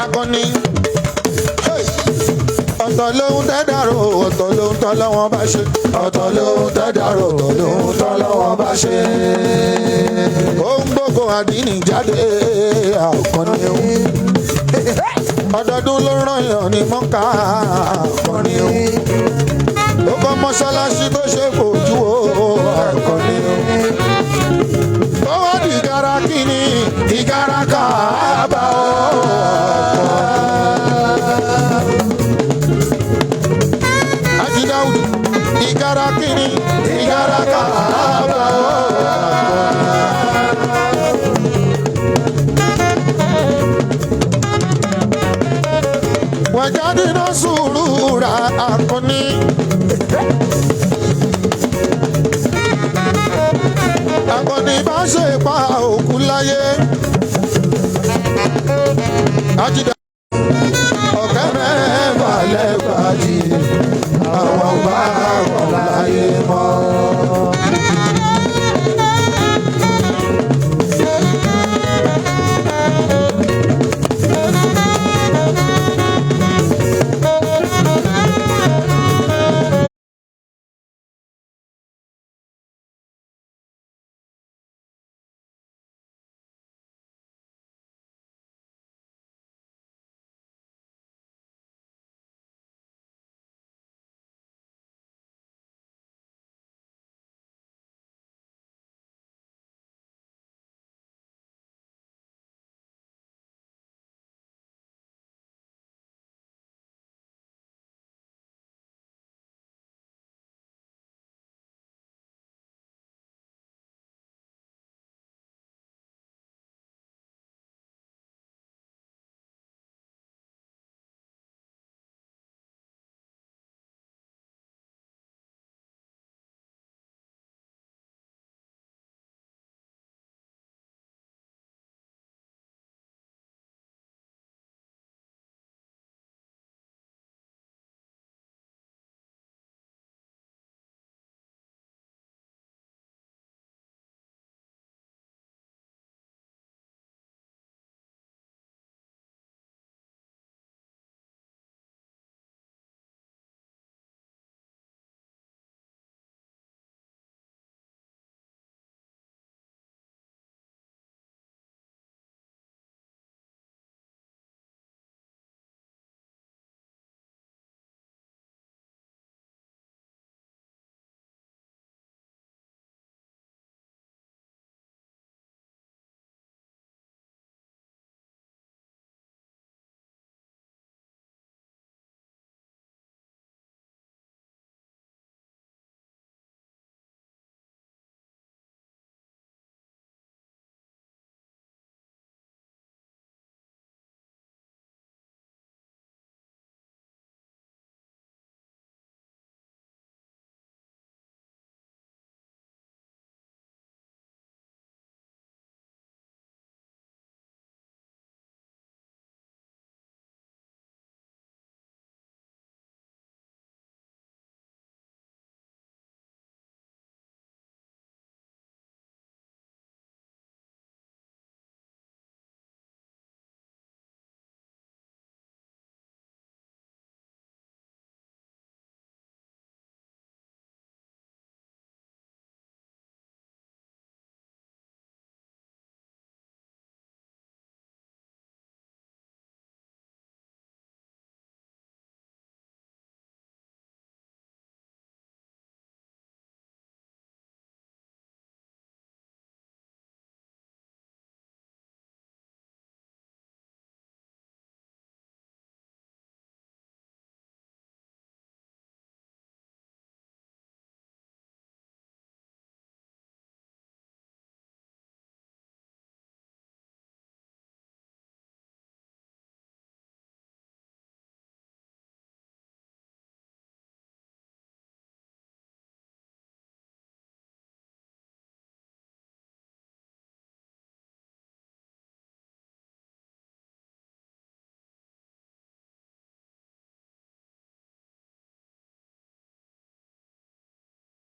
Akọni, hey! Ọ̀tọ̀ lóhun tẹ́ dàrò, ọ̀tọ̀ lóhun tọ́ lọ́wọ́ bá ṣe. Ọ̀tọ̀ lóhun tẹ́ dàrò, ọ̀tọ̀ lóhun tọ́ lọ́wọ́ bá ṣe. Ó ń gbógo àdínì jáde, akọni o, ọdọọdún ló ràn yàn ní mọ́ká, akọni o. Ó kọ́ mọ́ṣáláṣí tó ṣe fojú o, akọni o. Ó wá di gara kíni ìgara káàbà o, Haji Dáúdù, ìgara kíni ìgara káàbà o. Wàjáde náà sùúrù ra, akọni. Akọni bá ṣe pa òkú láyé. Haji.